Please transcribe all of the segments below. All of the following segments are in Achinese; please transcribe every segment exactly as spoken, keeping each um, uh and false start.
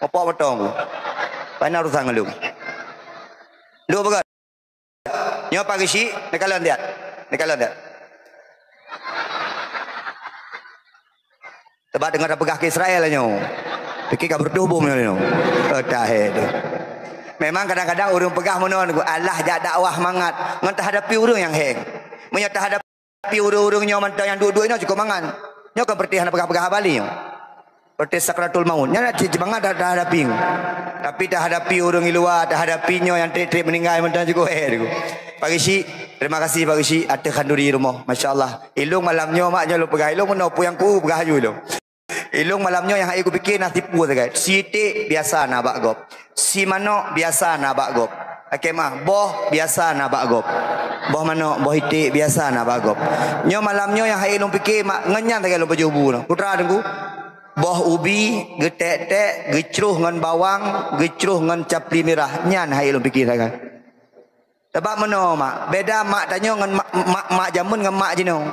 Mupok motong. Pana urusan ngon lôn. Lôn peugah. Nyoe pagi syik, neukalon tiat. Neukalon tiat. Sebab teungoh tapeugah keu Israel nyoe. Pike ka beureutoh bom nyoe nyoe. Oh, tahe tu. Memang kadang-kadang ureuëng peugah meunoe, Allah jak dakwah mangat ngon tahadapi ureuëng nyang heng. Meunyoe tahadapi ureuëng-ureuëng nyoe mantong nyang duek-duek nyoe cukôp mangat. Nyoe kon peureuté hana peugah-peugah haba lé nyoe. Peureuté sakratul maut. Nyan cit mangat tahadapi. Tapi tahadapi ureuëng di luwa, tahadapi nyoe nyang treb-treb meuninggai mantong cukôp heh tu. Pak Geuchik, terima kasih Pak Geuchik ateueh khanduri rumoh. Masya Allah. Ilong malam nyoe mak nyoe lôn peugah ilong meunoe peue nyang ku peugah aju ilong. Ilong malam nyoe nyang hai kupike na sipu sagai. Si iték biasa na bak gob. Si manok biasa na bak gob. Lakée meuah, boh biasa na bak gob. Boh manok, boh iték biasa na bak gob. Nyoe malam nyoe nyang hai lôn pike mak ngon nyan sagai lôn pajoh bu nyoe. Putra Teungku. Boh ubi geutek-tek, geucroh ngon bawang, geucroh ngon capli mirah. Nyan hai lôn pike sagai. Sabab meunoe mak, beda mak tanyoe ngon mak, mak, mak jameun ngon mak jinoe.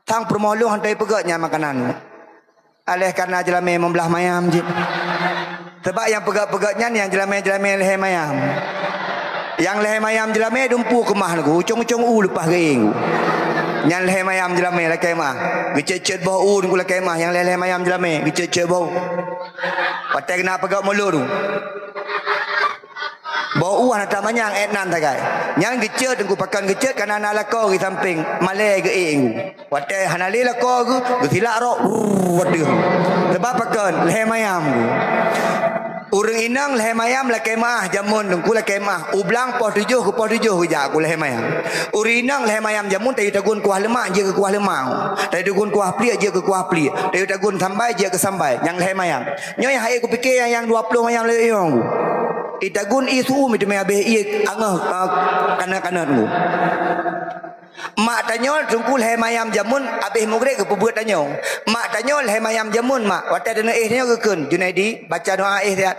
Sang peurumoh lôn hana peugét nyan makanan. Aléh kareuna jeulamé meublah mayam jih. Sabab nyang peugét-peugét nyan nyang jeulamé-jeulamé lhée mayam. Nyang lhée mayam jeulamé dumpu keumah Teungku, ucong-ucong u leupah geuéng. Nyan lhée mayam jeulamé lakée meuah. Geucet-cet boh u Teungku lakée meuah, nyang lhée-lhée mayam jeulamé geucet-cet boh u. Watée keuneuk peugét mulod tu. Boh u hana tamanyang ék nan sagai. Nyan geucet Teungku, pakon geucet kareuna na lakoe di sampéng, malée geuék Teungku. Watée hana lé lakoe geuh, geusilak rot, wurr, waduh. Sabab pakon lhée mayam Teungku. Ureuëng inong lhée mayam lakée meuah jameun Teungku lakée meuah. U blang poh tujoh keu poh tujoh geujak keu lhée mayam. Ureuëng inong lhée mayam jameun tayue tagun kuah leumak jeuet keu kuah leumak. Tayue tagun kuah pliek jeuet keu kuah pliek. Tayue tagun sambai jeuet keu sambai. Nyang lhée mayam. Nyoe nyang hai kupike nyang, nyang dua ploh mayam lé nyoe Teungku. Itagun ié su-uem iteumé abéh ié angeuh, eh, kanot-kanot Teungku. Mak tanyoe Teungku lhée mayam jameun abéh mugreb geupeubeuet tanyoe. Mak tanyoe lhée mayam jameun mak. Watée taneuk éh tanyoe geukheun, "Junaidi, baca doa éh siat."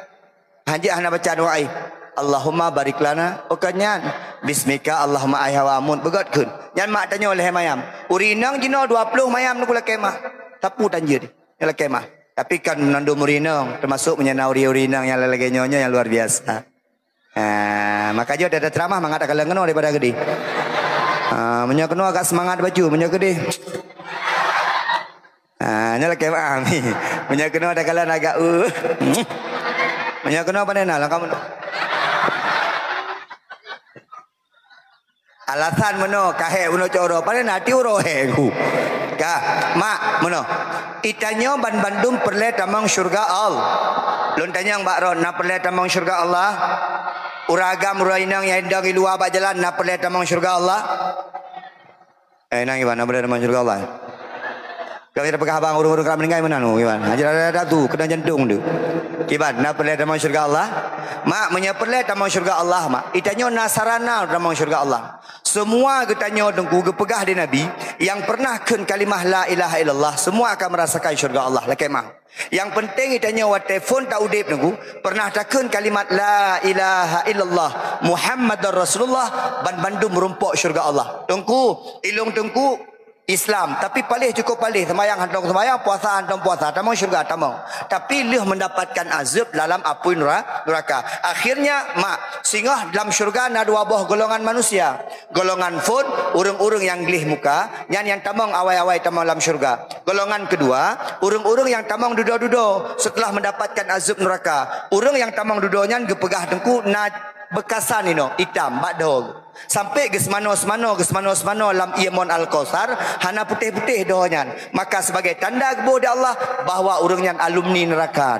Hanjeuet hana baca doa éh. "Allahumma barik lana." Oh kon nyan. "Bismika Allahumma ahya wa amut." Beugét kheun. Nyan mak tanyoe lhée mayam. Ureuëng inong jinoe dua ploh mayam Teungku lakée meuah. Sapeue tan jeuet. Nyoe lakée meuah. Tapi kan mandum ureuëng inong, teumasok meunyoe na ureuëng-ureuëng inong nyang lagée nyoe, nyoe nyang luar biasa. Ah, maka jeuet ada ceramah mangat takalon keunoe daripada keudeh. Ah, meunyoe keunoe agak seumangat baju, meunyoe keudeh. Ah, nyoe lakée meuah. Meunyoe keunoe takalon agak, uh. Meunyoe keunoe pandai na, langkah mun- Alasan meunoe, kahé meunoe cok uroe, padahai na ati uroe hé ku. Ka, mak, meunoe. Itanyoe ban bandum peureulée tamong syeuruga Allah. Lôn tanyong bak droe, na peureulée tamong syeuruga Allah? Ureuëng agam, ureuëng inong nyang dong di luwa bak jalan, na peureulée tamong syeuruga Allah? Eh, nang iban, na peureulée tamong syeuruga Allah? Kami dah peugah abang ureuëng-ureuëng ka meuninggai meunan, oh, kiban. Hana ada tu, keunong jantong tu. Kiban, na peureulée tamong syeuruga Allah? Mak, meunyoe peureulée tamong syeuruga Allah, mak. Itanyoe na sarana tamong syeuruga Allah. Semua geutanyoe Teungku geupeugah lé Nabi, yang pernah kheun kalimah la ilaha illallah, semua akan merasakan syeuruga Allah. Lakée meuah. Yang penting itanyoe watée phon ta udeb Teungku, pernah takheun kalimat la ilaha illallah Muhammadar Rasulullah, ban bandum rumpok syeuruga Allah. Teungku, ilong Teungku, Islam, tapi paléh cukup paléh, seumayang hantom seumayang, puasa hantom puasa, tamong syeuruga tamong. Tapi lheueh mendapatkan azab dalam apui nura-, nuraka. Akhirnya, mak, singoh dalam syeuruga na dua boh golongan manusia. Golongan phon, ureuëng-ureuëng nyang gleh muka, nyan nyang tamong awai-awai tamong lam syeuruga. Golongan keudua, ureuëng-ureuëng nyang tamong dudoe-dudoe setelah mendapatkan azab nuraka. Ureuëng nyang tamong dudoe nyan geupeugah Teungku na beukasan inoe, itam, bak doe. Sampai geuseumanö-seumanö, geuseumanö-seumanö lam ié mon Al-Kautsar, hana putéh-putéh doho nyan. Maka sebagai tanda geuboh di Allah bahwa ureuëng nyan alumni neuraka.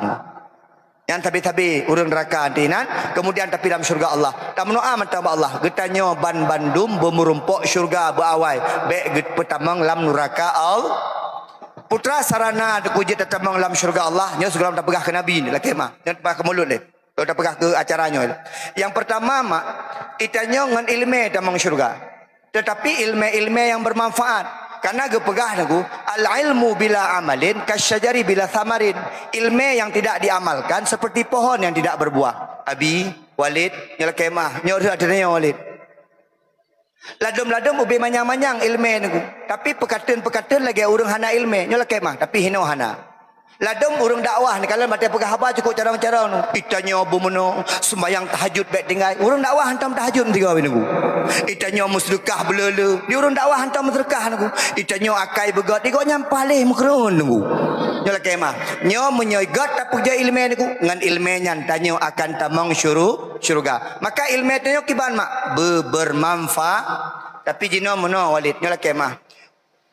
Nyan sabe-sabe ureuëng neuraka nanti nan, kemudian tapi lam syeuruga Allah. Tameudoá mantong bak Allah, geutanyoe ban bandum beumeurumpok syeuruga beuawai, bék geupeutamong lam neuraka Allah. Putra sarana teukujeuet tatamong lam syeuruga Allah, nyoe sigohlom tapeugah keu Nabi, lakée meuah, nyoe tapeugah keu mulod lé. Lôn tapeugah keu acara nyoe. Nyang peurtama, mak, itanyoe ngon iéleumé tamong syeuruga. Tetapi iéleumé-iéleumé nyang beumanfaat. Karena geupeugah Teungku, "Al-ilmu bila amalin kasyajari bila samarin." Iéleumé nyang tidak diamalkan seperti pohon yang tidak berbuah. Abi, Walid, nyoe lakée meuah, nyoe rhot ateueh nyoe Walid. Ladom-ladom ubé manyang-manyang iéleumé Teungku. Tapi peukateun-peukateun lagée ureuëng hana iéleumé, nyoe lakée meuah, tapi hinoe hana. Ladôm ureuëng dakwah ni, kalau batée peugah haba cukup carông-carông. Itanyoe beumeunoe, sembahyang tahajud bék tinggai. Ureuëng dakwah hantom tahajud tiga hari nunggu. Itanyoe meuseudeukah beuleu-leu. Di ureuëng dakwah hantom meuseudeukah nunggu. Itanyoe akai beugét, di gobnyan paléh meukeureueun nunggu. Nyoe lakée mah. Nyoe meunyoe gét tapeujeuet iéleumé nunggu, ngon iéleumé nyan tanyoe akan tamong syuru-, syeuruga. Maka iéleumé tanyoe kiban mak, be-, bermanfaat. Tapi jinoe meunoe Walid, nyoe lakée mah.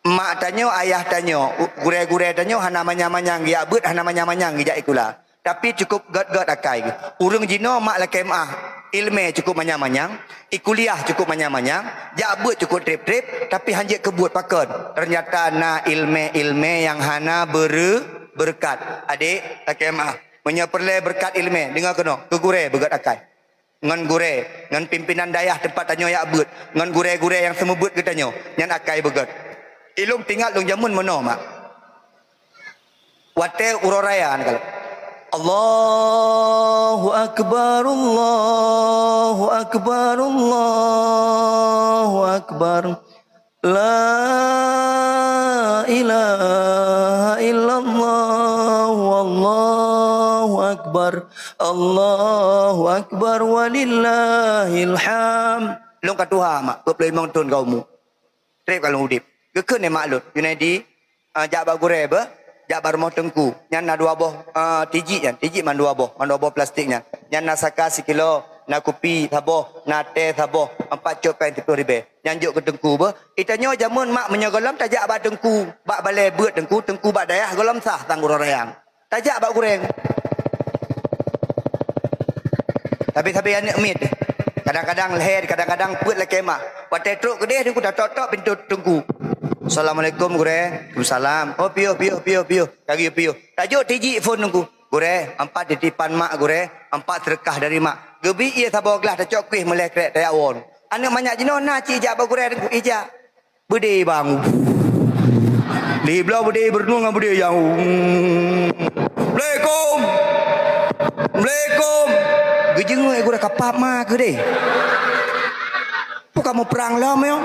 Mak tanyoe, ayah tanyoe, u-, gurée-gurée tanyoe hana manyang-manyang geujak beuet, hana manyang-manyang geujak sikula. Tapi cukup gét-gét akai. Ureuëng jinoe mak lakée meuah, iéleumé cukup manyang-manyang, i kuliah cukup manyang-manyang, jak beuet cukup treb-treb, tapi hanjeuet keu buet pakon. Ternyata na iéleumé-iéleumé nyang hana beure-, beureukat. Adék, lakée meuah, meunyoe peureulée beureukat iéleumé, deungoe keunoe, keu gurée beugét akai. Ngon gurée, ngon pimpinan dayah teumpat tanyoe jak beuet, ngon gurée-gurée nyang seumeubeuet geutanyoe, nyan akai beugét. Ilôn teuingat lôn jameun meunoe mak. Watée uroe raya na kalon. Allahu Akbar, Allahu Akbar, Allahu Akbar. La ilaha illallah, wallahu akbar, Allahu akbar, walillahil hamd. Lôn ka tuha mak, dua puluh lima thôn ka umu. Treb ka lôn udeb. Geukheun lé mak lôn, Junaidi, ah, jak bak gurée beuh, jak bak rumoh teungku. Nyan na dua boh, ah, tijik nyan, tijik mandua boh, mandua boh plastik nyan. Nyan na saka sikilo, na kupi saboh, na tée saboh, empat cok péng siplôh ribée. Nyan jok keu teungku beuh. Itanyoe jameun mak meunyoe gohlom tajak bak teungku, bak balée beuet teungku, teungku bak dayah gohlom sah sang uroe raya. Tajak bak gurée. Tapi sabe aneuk miet. Kadang-kadang lhée, kadang-kadang peuet lakée mah. Watée trok keudeh teungku tatok-tok pintoe teungku. Assalamualaikum gurée. Waalaikumsalam. Oh piôh, piôh, piôh, piôh. Kagi piôh. Tajok tijik phon teungku. Gurée, empat titipan mak gurée, empat seudeukah dari mak. Geubi ie saboh glah tacok kueh meulée krek tajak woe. Aneuk manyak jinoe na cit ijak bak gurée teungku, ijak. Beudé bang. Di bloe beudé beureunong ngon beudé nyang. Assalamualaikum. Assalamualaikum. Geujeungui gurée kapap ma keudeh. Peue kamoe prang lom nyoe?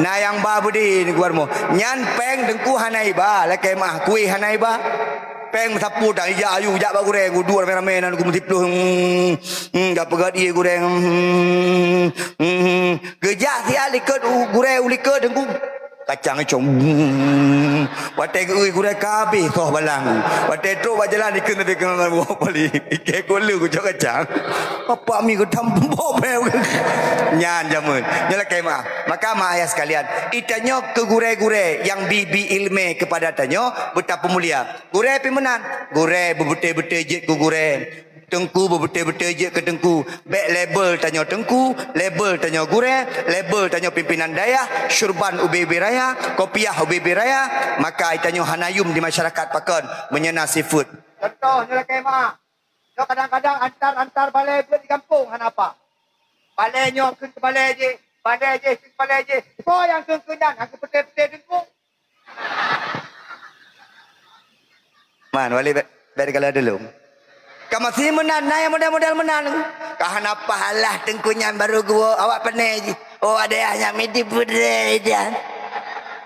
Na nyang ba beudé ni keluar mo. Nyan péng teungku hana iba, lakée meuah kueh hana iba. Péng meusapeue dan ijak ayu, jak bak gurée, geuduek ramé-ramé nan geumeusiploh. Hmm, hmm, jak peugah ie gurée. Hmm, hmm, hmm. Geujak siat likot u gurée u likot teungku. Kacang icong. Hmm. Watée geu gurée ka habéh soh balang. Watée trok bak jalan ikeu nanti keunan buah pali. Ikée gula geucok kacang. Apa mi geutam bok beu. Nyan jameun. Nyoe lakée mah. Maka ma ayah sekalian, itanyoe keu gurée-gurée nyang bi-bi iéleumé keupada tanyoe beutapeumulia. Gurée pih meunan, gurée beubeutôi-beutôi jeuet keu gurée, teungku beubeutôi-beutôi jeuet keu teungku. Bék label tanyoe teungku, label tanyoe gurée, label tanyoe pimpinan dayah, syurban ubé-ubé raya, kopiah ubé-ubé raya, maka tanyoe hana yum di masyarakat pakon meunyoe na sifeuet. Contoh nyoe lakée meuah. Nyoe kadang-kadang antar-antar balée beuet di gampông hana apa. Balée nyoe kheun keu balée jéh, balée jéh kheun keu balée jéh. Soe nyang kheun-kheun nyan, nyang keu peuté-peuté teungku. Man, Walid, bék, bék kala dulu. Ka masih meunan, na nyang model-model meunan. Ka hana pahalah teungku nyan baru geuwoe, awak pane jih. Oh, ada nyang midi pudre jan.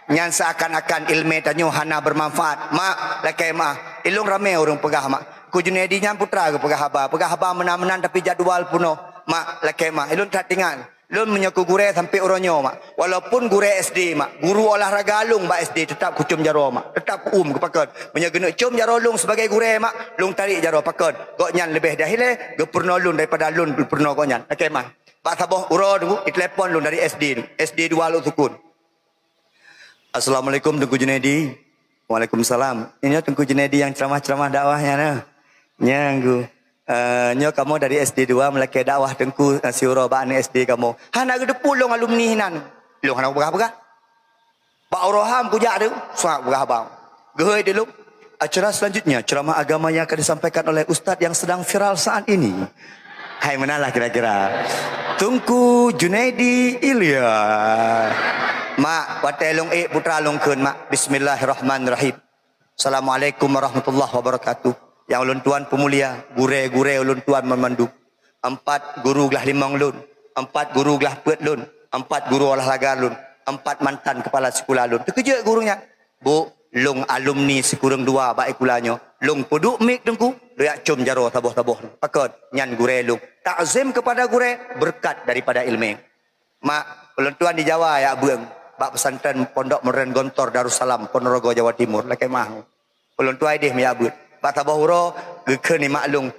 Nyan seakan-akan iéleumé tanyoe hana bermanfaat. Mak, lakée meuah. Ilôn ramé ureuëng peugah, mak. Ku Junaidi nyan putra geupeugah haba. Peugah haba meunan-meunan tapi jadwal peunoh. Mak, lakée meuah. Ilôn that teuingat. Lôn meunyoe keu gurée sampoe uroe nyoe, mak. Walaupun gurée S D, mak, guru olahraga lôn bak S D teutap kucom jaroe, mak. Teutap kuum, keupakon. Meunyoe geuneuk com jaroe lôn sibagai gurée, mak, lôn tarék jaroe pakon. Gobnyan leubeh dahilée geupeurunoe lôn daripada lôn geupeurunoe gobnyan. Lakée meuah. Bak saboh uroe teungku, itelepon lôn dari S D, S D dua Lhoksukon. Assalamualaikum Teungku Junaidi. Waalaikumsalam. Nyoe Teungku Junaidi nyang ceramah-ceramah dakwah nyan, eh? Nyan, Gu. Eh, nyoe kamoe dari S D dua meulakée dakwah Teungku, eh, siuroe bak aneuk S D kamoe. Hana geuteupeue lôn alumni hinan. Lôn hana peugah-peugah. Bak uroe ham kujak tu, suak peugah abang. Geuhôi di lôn. Acara selanjutnya, ceramah agama yang akan disampaikan oleh ustaz yang sedang viral saat ini. Hai, meunan lah kira-kira. Teungku Junaidi Ilya. Mak, watée lôn ék putra lôn kheun, mak. Bismillahirrahmanirrahim. Assalamualaikum warahmatullahi wabarakatuh. Nyang ulôn tuan peumulia, gurée-gurée ulôn tuan meumandum. Empat guru glah limong lôn, empat guru glah peuet lôn, empat guru olahraga lôn, empat mantan kepala sikula lôn. Teukeujot guru nyan. Bu, Lôn alumni sikureueng dua bak sikula nyoe. Lôn peuduek mic teungku, lôn jak com jaroe saboh-saboh. Pakon? Nyan gurée lôn. Takzim kepada gurée, beureukat daripada ileumé. Mak, ulôn tuan di Jawa jak beuet bak pesantren Pondok Modern Gontor Darussalam, Ponorogo, Jawa Timur, lakée meu'ah. Ulôn tuan ideh meuyak beuet. Bak saboh uroe geukheun nibak lôn.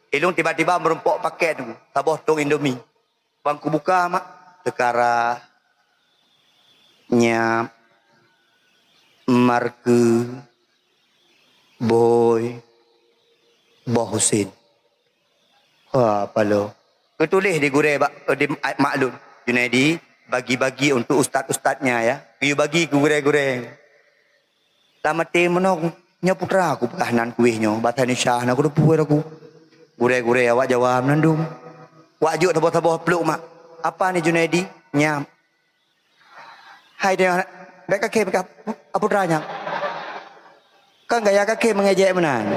Ilôn tiba-tiba meurumpok pakét teungku, saboh tong Indomie. Ban kubuka mak, Teukara, Nyam, Markeu, Boy, Boh Husin. Wah, palo. Geutuléh di gurée bak, eh, di, eh, mak lôn. Junaidi, bagi-bagi untuk ustaz-ustaznya ya. Geuyue bagi keu gurée-gurée. Lam até meunoe, nyoe putra aku peugah nan kueh nyoe, basa Indonesia na kuteupeu aku. Gurée-gurée awak Jawa meunandum. Wak jok saboh-saboh pluek mak. Apa ni Junaidi? Nyam. Hai dia, bèk kakém ka, a putra nyam. Kan gaya kakém mengejek meunan.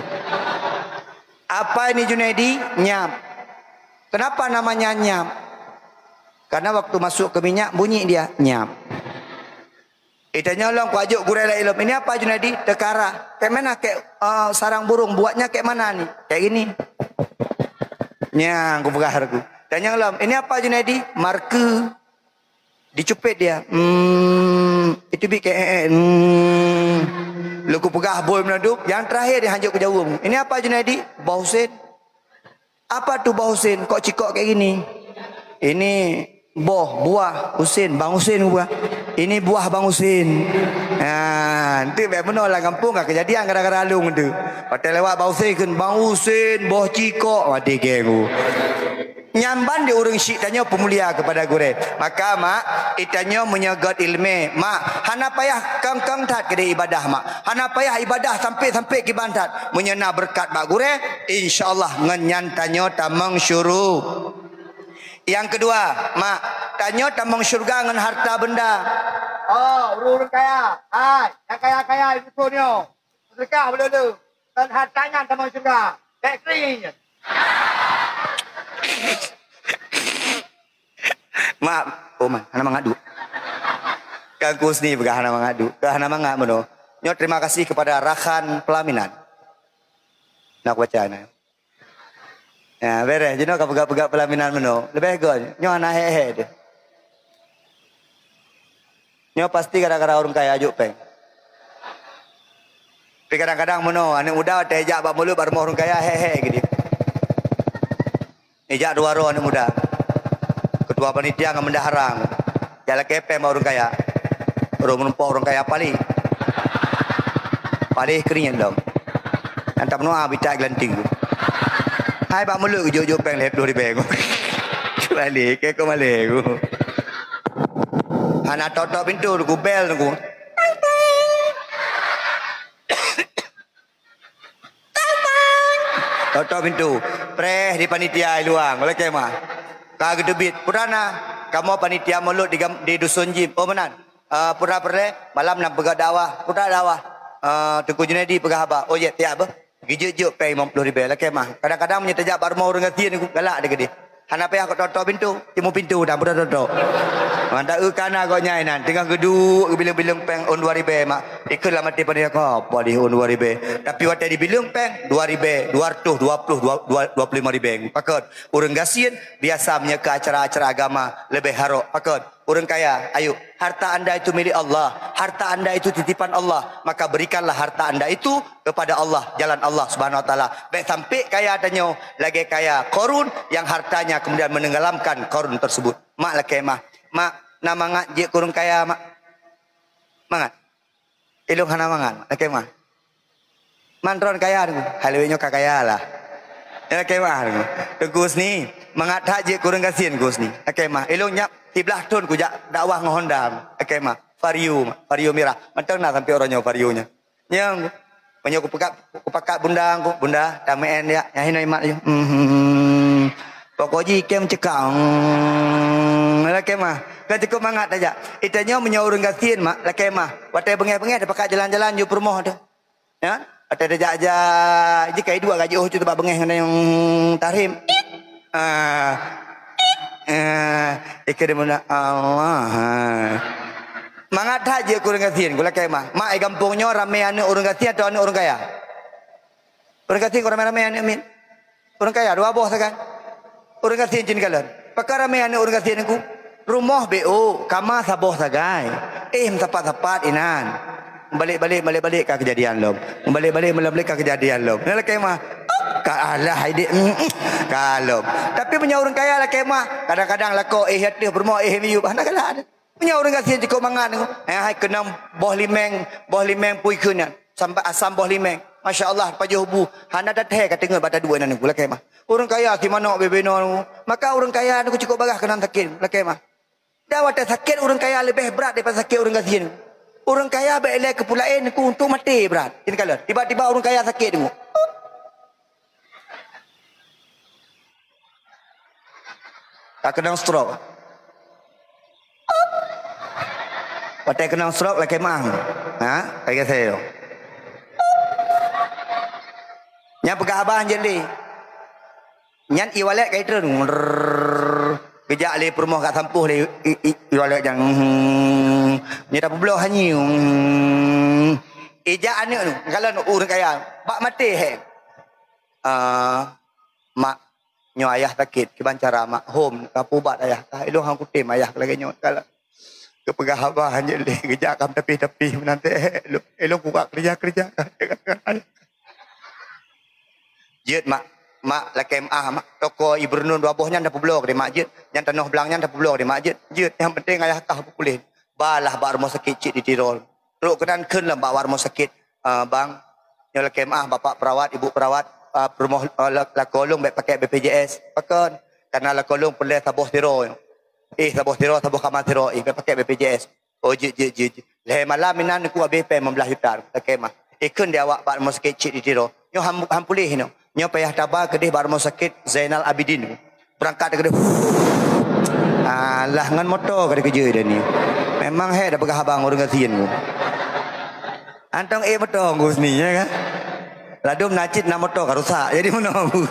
Apa ini Junaidi? Nyam. Kenapa namanya nyam? Karena waktu masuk ke minyak, bunyi dia, nyam. Itanyong lom, kuajuk gurée lé ilom. Ini apa Junaidi? Teukara. Kayak mana? Kayak, eh, sarang burung. Buatnya kayak mana ni? Kayak gini. Nyang kupeugah aku. Tanyong lom, ini apa Junaidi? Markeu. Dicupet dia. Hmm, itu bit kayak, eh, eh, hmm. Lôn kupeugah boh meunadub. Yang terakhir dia hanjok keu jaweuem. Ini apa Junaidi? Boh Husin. Apa tu boh Husin? Kok cikok kayak gini? Ini boh, buah, Husin, Bang Husin buah. Ini buah Bang Husin. Ha, nanti bèk meunoe lam gampông ka kejadian gara-gara lôn tu. Watèe lewat Bang Husin kheun, "Bang Husin, boh cikok." Mati geng ku. Nyan ban di ureueng syik tanyoe peumulia kepada gurée. Maka mak, itanyoe meunyoe gét ileumé, mak, hana payah kong-kong that keudeh ibadah mak. Hana payah ibadah sampai-sampai kiban that. Meunyoe na beureukat bak gurée, insya Allah ngon nyan tanyoe tamong syuru. Nyang keudua, mak, tanyoe tamong syeuruga ngon harta benda. Oh, ureueng-ureueng kaya. Hai, nyang kaya-kaya di dusun nyoe. Sedekah beuleu-leu. Dan harta nyan tamong syeuruga. Bèk kring. Mak, oh man, hana mangat duek. Kan Kusni peugah hana mangat duek. Kan hana mangat meunoe. Nyoe terima kasih kepada rakan pelaminan. Nak baca na. Ya, bereh. Jinoe ka peugah-peugah pelaminan meunoe. Leubeh gon. Nyoe hana hek-hek deh. Nyoe pasti gara-gara ureueng kaya juk péng. Tapi kadang-kadang meunoe, aneuk muda watèe jak bak mulod bak rumoh ureueng kaya, hek-hek geuh. Ijak dua droe aneuk muda. Ketua panitia ngon bendahara. Jak lakèe péng bak ureueng kaya. Ureueng meurumpok ureueng kaya paléh. Paléh keuringèt lom. Nyang tameunoe bitak geulanteue. Hai bak mulod geujok-jok péng lhèe ploh ribèe. Paléh, keu kok malèe ku. Hana tok-tok pintu, ku bel ku. Tok-tok pintu. Preh di panitia i luwa, lakèe meu'ah. Ka geuteubiet, "Peue na, kamoe panitia mulod di gam-, di dusun jih." "Oh, meunan. Eh, peue peureulèe?" "Malam na peugah dakwah." "Peue dakwah?" "Eh, Teungku Junaidi peugah haba." "Oh, jeuet, tiak beuh." Geujok-jok péng limong ploh ribèe, lakèe meu'ah. Kadang-kadang meunyoe tajak bak rumoh ureueng gasien, galak deh keudeh. Hana payah keu tok-tok pintu, timu pintu dan budak tok-tok. Mantap eu kana gobnyan inan, teungoh geuduek geubileueng-bileueng péng ôn dua ribèe mak. Ikheun lam até panitia, "Apa deh ôn dua ribèe?" Tapi watèe dibileueng péng, dua ribèe, dua ratus dua puluh, dua, dua, dua puluh lima ribèe. Pakon? Ureueng gasien biasa meunyoe keu acara-acara agama leubeh harok. Pakon? Ureueng kaya, ayo, harta anda itu milik Allah, harta anda itu titipan Allah, maka berikanlah harta anda itu kepada Allah, jalan Allah Subhanahu Wa Taala. Bèk sampai kaya tanyoe lagèe kaya Korun yang hartanya kemudian menenggelamkan Korun tersebut. Mak lakèe meu'ah. Mak, na mangat jeuet keu ureueng kaya, mak? Mangat? Ilôn hana mangat, lakèe meu'ah. Man droen kaya Teungku, hai lawét nyoe ka kaya lah. Nyan lakèe meu'ah Teungku. Teungku Husni, mangat that jeuet keu ureueng gasien Teungku Husni. Lakèe meu'ah. Ilôn nyak siblaih thon kujak dakwah ngon Honda. Lakèe meu'ah. Vario, Vario mirah. Mantong na sampoe uroe nyoe Vario nyan. Nyan, meunyoe kupeugah, kupakat bunda ku, "Bunda, tameu'en ya, nyan hinoe imat laju." Hmm. Pokok jih ikem cekak. Hmm. Lakèe meu'ah. Kan cukup mangat tajak. Itanyoe meunyoe ureueng gasien mak, lakèe meu'ah. Watèe beungèh-beungèh tapakat jalan-jalan jeuet peurumoh teuh. Ya, watèe tajak-jak, jih ka iduek ka jiôh cut bak beungèh ngon nyang tahrém. Ah. Ah, ikeu deungon Allah. Mangat that jeuet keu ureuëng gasien, keu lakée mah. Mak, i gampông nyoe ramé aneuëk ureuëng gasien atawa aneuëk ureuëng kaya? Ureuëng gasien keu ramé-ramé aneuëk miet. Ureuëng kaya dua boh sagai. Ureuëng gasien cit kalon. Pakon ramé aneuëk ureuëng gasien nyan ku? Rumoh B O, kama saboh sagai. Eh, meusapat-sapat inan. Balik-balik, balik-balik ka keujadian lom. Balik-balik, balik-balik ka keujadian lom. Nah, lakée mah. Ka alah, hai dik. Mm, mm. Ka lom. Tapi meunyoe ureuëng kaya lakée mah, kadang-kadang lakoe eh ateueh peurumoh eh miyueb. Hana galak. Meunyoe ureuëng gasien cukôp mangat, eh, hai keunong boh limeng, boh limeng pui kheun nyan. Sampai asam boh limeng. Masya Allah, pajoh bu. Hana tathée ka teungeut bak taduek nan nunggu lakée mah. Ureuëng kaya si manok bebe nyoe. Maka ureuëng kaya nunggu cukôp bagah keunan sakét lakée mah. Dan watée sakét ureuëng kaya leubeh brat daripada sakét ureuëng gasien. Ureuëng kaya bék ilée keu peue laén nunggu untuk maté brat. Ini kalon. Tiba-tiba ureuëng kaya sakét nunggu. Ka keunong stroke. Watée keunong stroke lakée mah. Ha? Lagée saya tu. Nyan peugah haba hanjeuet lé. Nyan i walet ka itreun. Rrrr. Geujak lé peurumoh ka sampôh lé i, i, i walet nyan. Hmm. Nyan tapeubloe hanyi. Hmm. Ijak aneuëk tu, kalon ureuëng kaya. Bak maté he. Ah, mak, nyoe ayah sakét, kiban cara mak? Hom, ka peuubat ayah. Ka ilong hang kutem ayah lagée nyoe. Kalau geupeugah haba hanjeuet lé, geujak kam tapi-tapi meunan teuh. Ilong, ilong kuka kerja-kerja. Jeuet mak, mak lakée meuah mak. Toko ibrunun dua boh nyan tapeubloe keu mak jeuet. Nyan tanoh blang nyan tapeubloe keu mak jeuet. Jeuet, nyang penting ayah kah puléh. Balah bak rumoh sakét cit di Tirol. Trok keunan kheun lom bak rumoh sakét, ah, bang. Nyoe lakée meuah bapak perawat, ibu perawat, ah, rumoh, ah, la-, lakoe lôn bék pakai B P J S. Pakon? Karena lakoe lôn peureulée saboh siro. Eh, saboh siro, saboh kama siro. Eh, bék pakai B P J S. Oh, jeuet, jeuet, jeuet, jeuet. Lhée malam inan ku habéh péng lima belas juta. Lakée meuah. Ikheun di awak bak rumoh sakét cit di Tiro. Nyoe ham, ham puléh nyoe. Nyoe payah taba keudeh bak rumoh sakét Zainal Abidin. Beurangkat keudeh. Alah, ngon moto ka dikeujeuet dan ni. Memang hék da peugah abang ureuëng gasien tu. Antong eh moto Gus ni, ya kan? Ladum na cit na moto ka rusak. Jadi meunoe.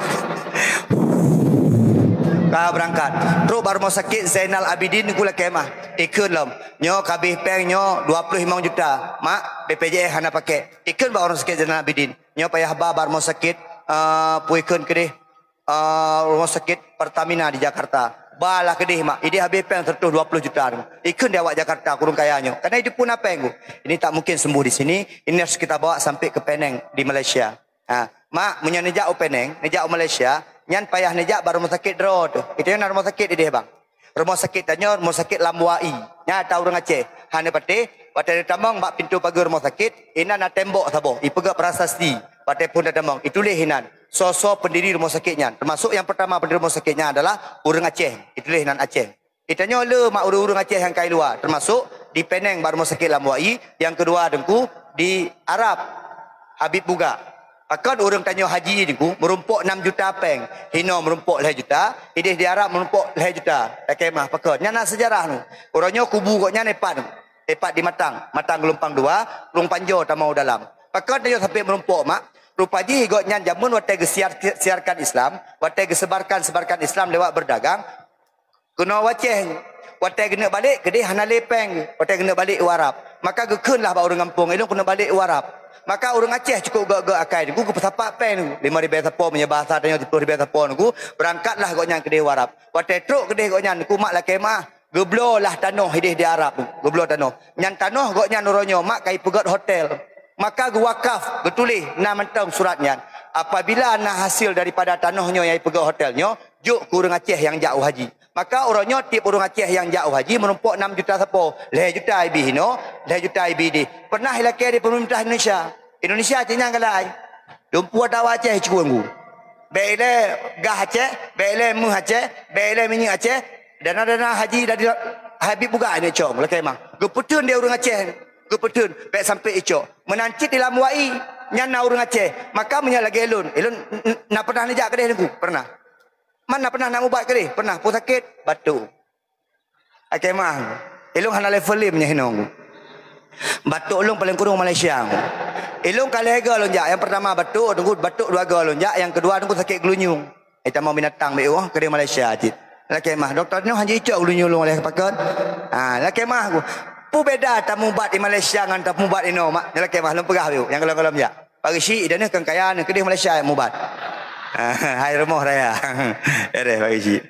Ka beurangkat. Trok bak rumoh sakét Zainal Abidin ku lakée meuah. Ikheun lom. Nyoe ka habéh péng nyoe dua ploh limong juta. Mak, B P J S hana pakai. Ikheun bak rumoh sakét Zainal Abidin. Nyoe payah ba bak rumoh sakét, eh, peue ikheun keudeh, eh, rumoh sakét Pertamina di Jakarta. Balah keudeh mak, ideh habéh péng seratus dua puluh juta. Ikheun di awak Jakarta, ureuëng kaya nyoe. Karena itu pun apa yang ini tak mungkin sembuh di sini. Ini harus kita bawa sampai ke Penang di Malaysia. Ha, mak, meunyoe neujak u Penang, neujak u Malaysia, nyan payah neujak bak rumoh sakét droe tu. Itu nyan rumoh sakét ideh bang. Rumoh sakét tanyoe, rumoh sakét Lam Wai. Nyan ata ureuëng Aceh. Hana patéh, watée tamong bak pintoe pageue rumoh sakét, inan na tembok saboh, ipeugah prasasti. Watée phon tamong, ituléh inan. Soe-soe pendiri rumoh sakét nyan. Termasuk yang pertama pendiri rumoh sakét nyan adalah ureuëng Aceh. Ituléh inan Aceh. Geutanyoe le mak ureuëng-ureuëng Aceh nyang kai luwa, termasuk di Penang bak rumoh sakét Lam Wai, nyang keudua teungku di Arab, Habib Buga. Pakon ureuëng tanyoe haji teungku meurumpok enam juta péng, hinoe meurumpok lhée juta, ideh di Arab meurumpok lhée juta. Lakée meuah pakon? Nyan na seujarah nu. Uroe nyoe kubu gobnyan ipat, ipat di Matang, Matang Geulumpang Dua, Lueng Panjoe tamong u dalam. Pakon tanyoe sampai meurumpok mak? Rupa jih gobnyan jameun watée geusiar, siarkan Islam, watée geusebarkan-sebarkan Islam lewat berdagang, keunoe u Aceh, watée geuneuk balek, keudeh hana lé péng, watée geuneuk balek u Arab. Maka geukheun lah bak ureuëng gampông, ilong keuneuk balek u Arab. Maka ureuëng Aceh cukup gok-gok akai, teungku geupeusapat péng teungku, lima ribée sapo, meunyoe bahasa tanyoe siplôh ribée sapo teungku, beurangkatlah gobnyan keudeh u Arab. Watée trok keudeh gobnyan teungku mak lakée meuah, geubloe lah tanoh ideh di Arab teungku, geubloe tanoh. Nyan tanoh gobnyan uroe nyoe mak ka ipeugét hotel. Maka geuwakaf, geutuléh na mantong surat nyan. Apabila na hasil daripada tanoh nyoe nyang ipeugét hotel nyoe, jok keu ureuëng Aceh nyang jak u haji. Maka uroe nyoe tieb ureuëng Aceh nyang jak u haji meurumpok enam juta sapo, lhée juta ibi hinoe, lhée juta ibi deh. Pernah ilakée di peumeurintah Indonesia. Indonesia cit nyang galai. Dumpeue atawa Aceh cukôp teungku. Bék ilée gah Aceh, bék ilée méuh Aceh, bék ilée minyeuk Aceh, dana-dana haji dari Habib Buga ni cong lakée meuah. Geupeutheun di ureuëng Aceh, geupeutheun bék sampai icok. Meunan cit di Lam Wai, nyan na ureuëng Aceh. Maka meunyoe lagée lôn, ilôn n-, n-, na pernah neujak keudeh teungku? Pernah. Man na pernah na mubat keudeh? Pernah. Peue sakét? Batuk. Lakée meuah. Ilong hana level lé meunyoe hinoe. Batuk lôn paleng kurong Malaysia. Ilong ka lhée goe lôn jak. Nyang pertama batuk, teungku batuk dua goe lôn jak. Nyang keudua teungku sakét geulinyueng. Eh, tamong binatang bék, oh, keudeh Malaysia cit. Lakée meuah, dokto nyoe hana icok geulinyueng lôn lhée pakon. Ha, lakée meuah ku. Peue beda tamubat di Malaysia ngon tamubat inoe, mak? Nyoe lakée mah, lôn peugah bacut. Nyang gohlom-gohlom jak. Pak Geuchik, ida neuh kon kaya neuh, keudeh Malaysia mubat. Hai rumoh raya. Ereh, Pak Geuchik.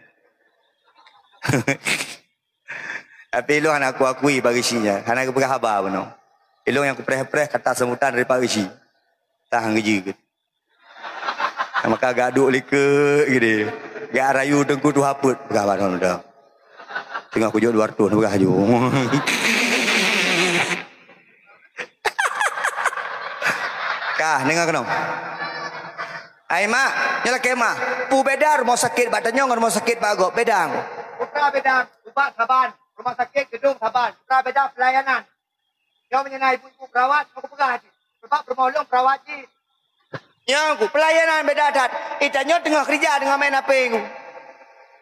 Tapi ilôn hana kuakui Pak Geuchik nyan. Hana geupeugah haba bunoe. Ilôn nyang kupreh-preh kata sambutan dari Pak Geuchik. Tah geujeuet. Maka gak duek likot gini. Gak rayu Teungku tuha peuet. Peugah bak droeneuh dah. Teungoh kujok dua ratus, peugah laju. Kah, deungoe keunoe. Ai mak, nyoe lakée mah. Peue beda rumoh sakét bak tanyoe ngon rumoh sakét bak gob? Beda. Putra beda, ubat saban. Rumoh sakét, geudong saban. Putra beda, pelayanan. Nyoe meunyoe na ibu-ibu perawat, nyoe kupeugah jih. Sabab rumoh lôn perawat jih. Nyoe ku, pelayanan beda that. Ita nyoe teungoh keurija, teungoh main H P ku.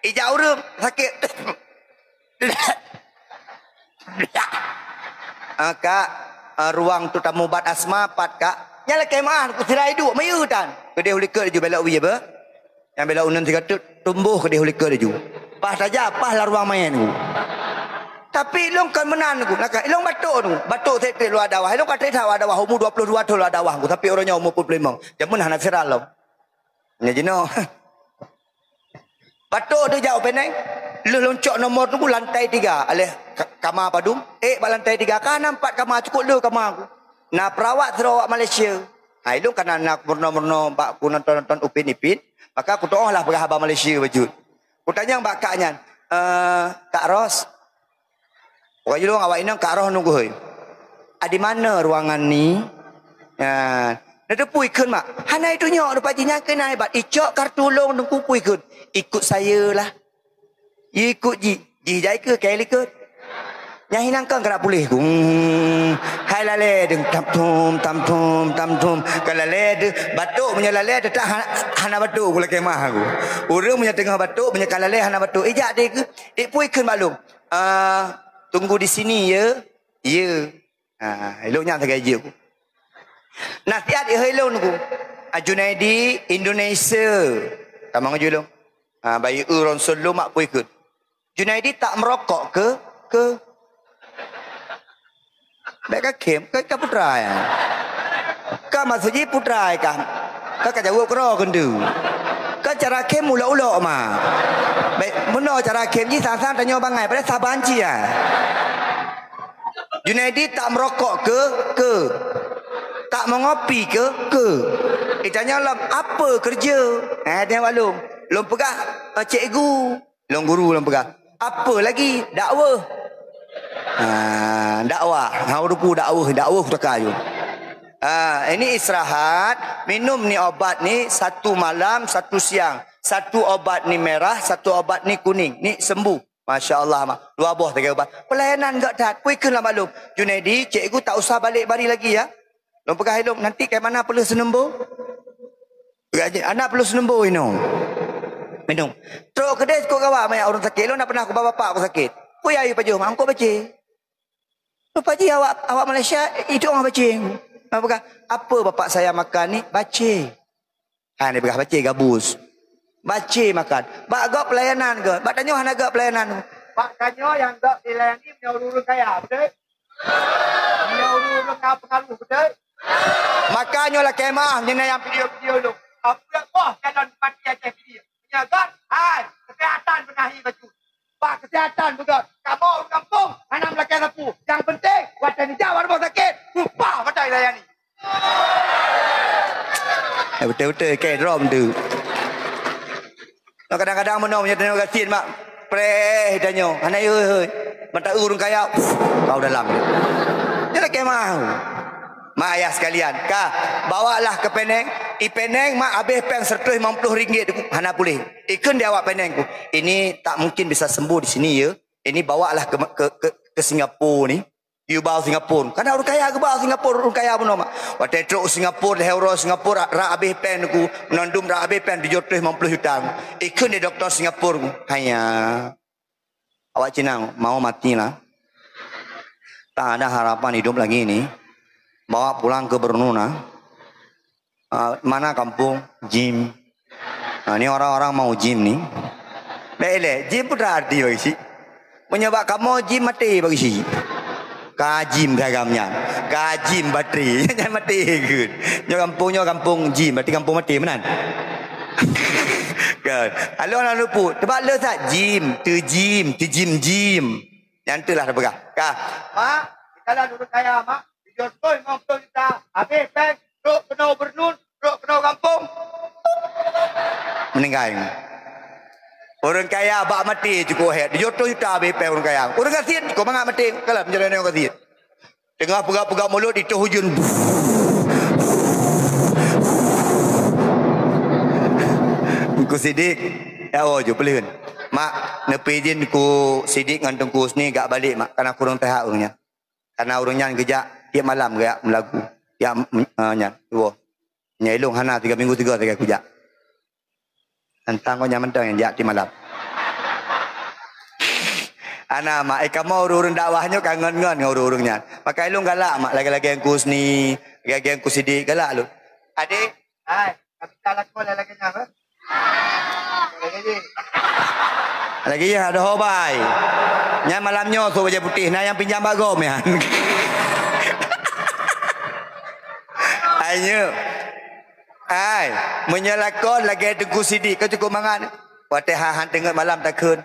Ijak ureuëng sakét. Ah, Kak, ah, ruang tu tamubat asma pat, Kak. Nyan lakée meuah, ku sirai duek, meuyeue tan. Keudeh u likot laju belok wie beh. Nyang bela uneun sigoe teuk tumbôh keudeh u likot laju. Paih tajak, paih lam ruang manyét ku. Tapi ilôn kon meunan ku, nakah ilôn batuk ku. Batuk treb-treb lôn dakwah. Ilôn ka treb that lôn dakwah, umu dua puluh dua thon lôn dakwah ku, tapi uroe nyoe umu peuet ploh limong. Jameun hana viral lom. Nyan jinoe. Batuk tu jak u Penang. Lheueh lôn cok nomor tu ku lantai tiga, aléh ka-, kama padum. Eh, bak lantai tiga ka na empat kama, cukup le kama ku. Na perawat sidroe awak Malaysia. Ha, ilôn kana na meurunoe-meurunoe bak ku nonton-nonton Upin Ipin. Maka kutu'oh lah peugah haba Malaysia bacut. Kutanyong bak kak nyan, "Eh, Kak Ros, ureuëng jilong awak inong Kak Ros nunggu hoi. A di mana ruangan ni?" Ya, na teupeu ikheun mak. Hana itunyok rupa jih nyan keunan hebat. Icok kartu lôn teungku pui ikheun. Ikut saya lah. Ikut jih. Jih jai keu kaya likot. Nyang hinang kon keurak puléh ku. Hmm. Hai lalée deueng tam thum, tam thum, tam thum. Ka lalée deueng batuk, meunyoe lalée teutap ha-, hana batuk ku lakée mah ku. Ureuëng meunyoe teungoh batuk, meunyoe ka lalée hana batuk. Ijak deh ku. Ipui kheun bak lôn. Ah, tunggu di sini ya. Ya. Ah, ilôn nyan sagai jeuet ku. Nasihat ihai lôn ku. Ah, Junaidi Indonesia. Tamong ju lôn. Ah, bayi ureuëng seulom mak pui kheun. Junaidi tak merokok ke? Ke? Bèk ka khém, ka, ka putra ya. Ka maksud jih putra ya kan? Ka, ka jaweueb keudroe keuneuk. Ka cara khém ulok-ulok ma. Bèk, meunoe cara khém jih sang-sang tanyoe bangai, padahai saban cit ya. Junaidi tak merokok ke? Ke. Tak mengopi ke? Ke. Itanya lom, apa kerja? Eh, dia maklum. Lom peugah, eh, cikgu. Lôn guru lôn peugah, "Apa lagi? Dakwah." Ha, dakwah. Ha, rupu dakwah, dakwah teuka aju. Ha, ini istirahat, minum ni obat ni satu malam, satu siang. Satu obat ni merah, satu obat ni kuning. Ni sembuh. Masya Allah, mah. Dua boh tiga obat. Pelayanan gak that. Kui kheun lam maklum. Junaidi, cikgu tak usah balik mari lagi ya. Lôn peugah ilong, nanti kayak mana peuleueh seuneumbo? Peugah jih, anak peuleueh seuneumbo inong. Inong. Trok keudeh keu gawat maya ureuëng sakét. Ilong na pernah kuba bapak ku sakét. Kui ayu pajoh, mak, angkot bacé. Rupa jih awak, awak Malaysia, itu orang bacé. Mak peugah, apa bapak saya makan ni? Bacé. Ha, ni peugah bacé gabus. Bacé makan. Bak gop pelayanan ke? Bak tanyoe hana gop pelayanan. Bak tanyoe nyang gop dilayani meunyoe ureuëng kaya, beutôi? Meunyoe ureuëng na pengaruh, beutôi? Maka nyoe lakée maaf nyoe nyang video-video lôn. Apa boh calon bupati Aceh Pidie? Meunyoe gop, hai, kesehatan benahi bacut. Bak kesehatan beugop. Kamoe ureuëng gampông hana meulakée sapeue. Nyang penting, watée neujak bak rumoh sakét, upah mata dilayani. Eh, beutôi-beutôi, keu droe tu. Nah, kadang-kadang meunoe meunyoe tanyoe gasien mak preh tanyoe. Hana, hei, hei. Mata ureuëng kaya, pff, kau dalam. Dia lakée mau. Mak ayah sekalian, ka, bawalah ke Penang. I Penang mak habéh péng seratus lima puluh ringgit, hana puléh. Ikheun di awak Penang ku, "Ini tak mungkin bisa sembuh di sini ya. Ini bawalah ke, ke, ke, ke Singapura ni." Yue ba u Singapura. Kana ureuëng kaya geuba u Singapura, ureuëng kaya bunoe mak. Watée trok u Singapura, lhée uroe Singapura, rak, rak habéh péng ku. Meunandum rak habéh péng tujoh reutôh limong ploh juta. Ikheun di dokto Singapura ku. Hanya. Awak Cina mau mati lah. Tak ada harapan hidup lagi ni. Bawa pulang ke Borneo lah. Ah, mana kampung? Jim. Ah, ni orang-orang mau jim ni. Bèk ilée, jim pun tak arti bagi si. Meunyoe bak kamoe jim maté bagi si. Ka jim dagam nyan. Ka jim batri. Nyan maté keuh. Nyoe gampông, nyoe gampông jim, berarti gampông maté meunan. Kan. Along lalu put. Teuba le that jim, teujim, teujim-jim. Nyan teulah tapeugah. Ka. Mak, kita lah dulu kaya, Mak. Tujuh ratus lima puluh juta, habis bank, trok kena gubernur, trok kena gampông. Meninggai. Ureuëng kaya bak maté cukup hèt. Tujuh ratus juta habis bank ureuëng kaya. Ureuëng gasien cukup mangat maté. Kalau menjalani ureuëng gasien. Teungoh peugah-peugah mulut, itoh ujeuen. Teungku Sidik, ya Allah, jom peuleuheun. Mak, neupeuidin Teungku Sidik ngon Teungku Husni gak balek, Mak. Kana kureueng teuhak ureuëng nyan. Kana ureuëng nyan geujak tiep malam geujak meulagu. Jak, eh, nyan, tuwoe. Nyan ilong hana tiga minggu tiga tiga kujak. Tantang kau nyan mantong nyang jak tiep malam. Ana mak, eh, kamoe ureuëng-ureuëng dakwah nyoe ka ngon-ngon ngon ureuëng-ureuëng nyan. Maka ilong galak mak, lagèe-lagèe Teungku Husni, lagèe-lagèe Teungku Sidik, galak lôn. Adik, hai, ka mita lakoe lagèe nyan, eh? Lagèe jih. Lagèe jih ada hobai. Nyan malam nyoe sôk bajèe putéh, na nyang pinjam bak gob nyan. Hai nyoe. Hai, meunyoe lakoe lagèe Teungku Sidik, ka cukup mangat. Watèe ha-, han teungeut malam takheun.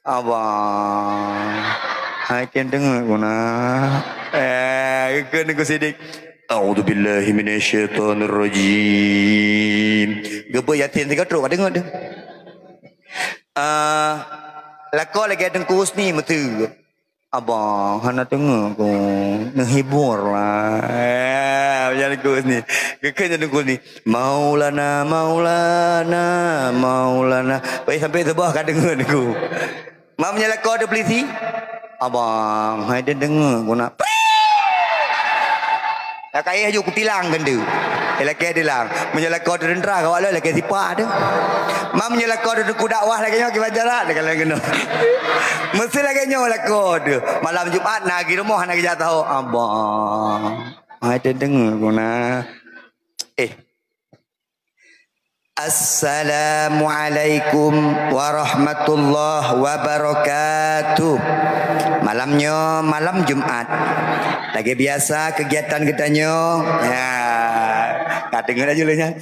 Abang. Hai, kheun teungeut guna. Eh, kheun Teungku Sidik. A'udzubillahi minasyaitonirrajim. Geubeuet Yasin sigoe trok ka teungeut deh. Ah, lakoe lagèe Teungku Husni meuteue. Abang, hana teungeut ku. Neuhibur lah. Eh, macam Teungku Husni. Geukheun Teungku Husni. Maulana, Maulana, Maulana. Baik sampai seubah ka teungeut ku. Mak meunyoe lakoe teuh peulisi? Abang, hai dia deungoe guna. Dak kayèe ju kutilang keuneuk. Eh, lakèe tilang. Meunyoe lakoe teuh teuntra, gawat lôn lakèe sipah teuh. Mak meunyoe lakoe teuh teungku dakwah lagèe nyoe kiban jarak, dak kalon keunoe. Meusti lagèe nyoe lakoe teuh. Malam Jumat na geurumoh hana geujak saho. Abang, hai dia deungoe guna. Eh, Assalamualaikum warahmatullahi wabarakatuh. Malam nyoe malam Jumat. Lagèe biasa kegiatan geutanyoe. Ya. Ka deungoe laju lé nyan.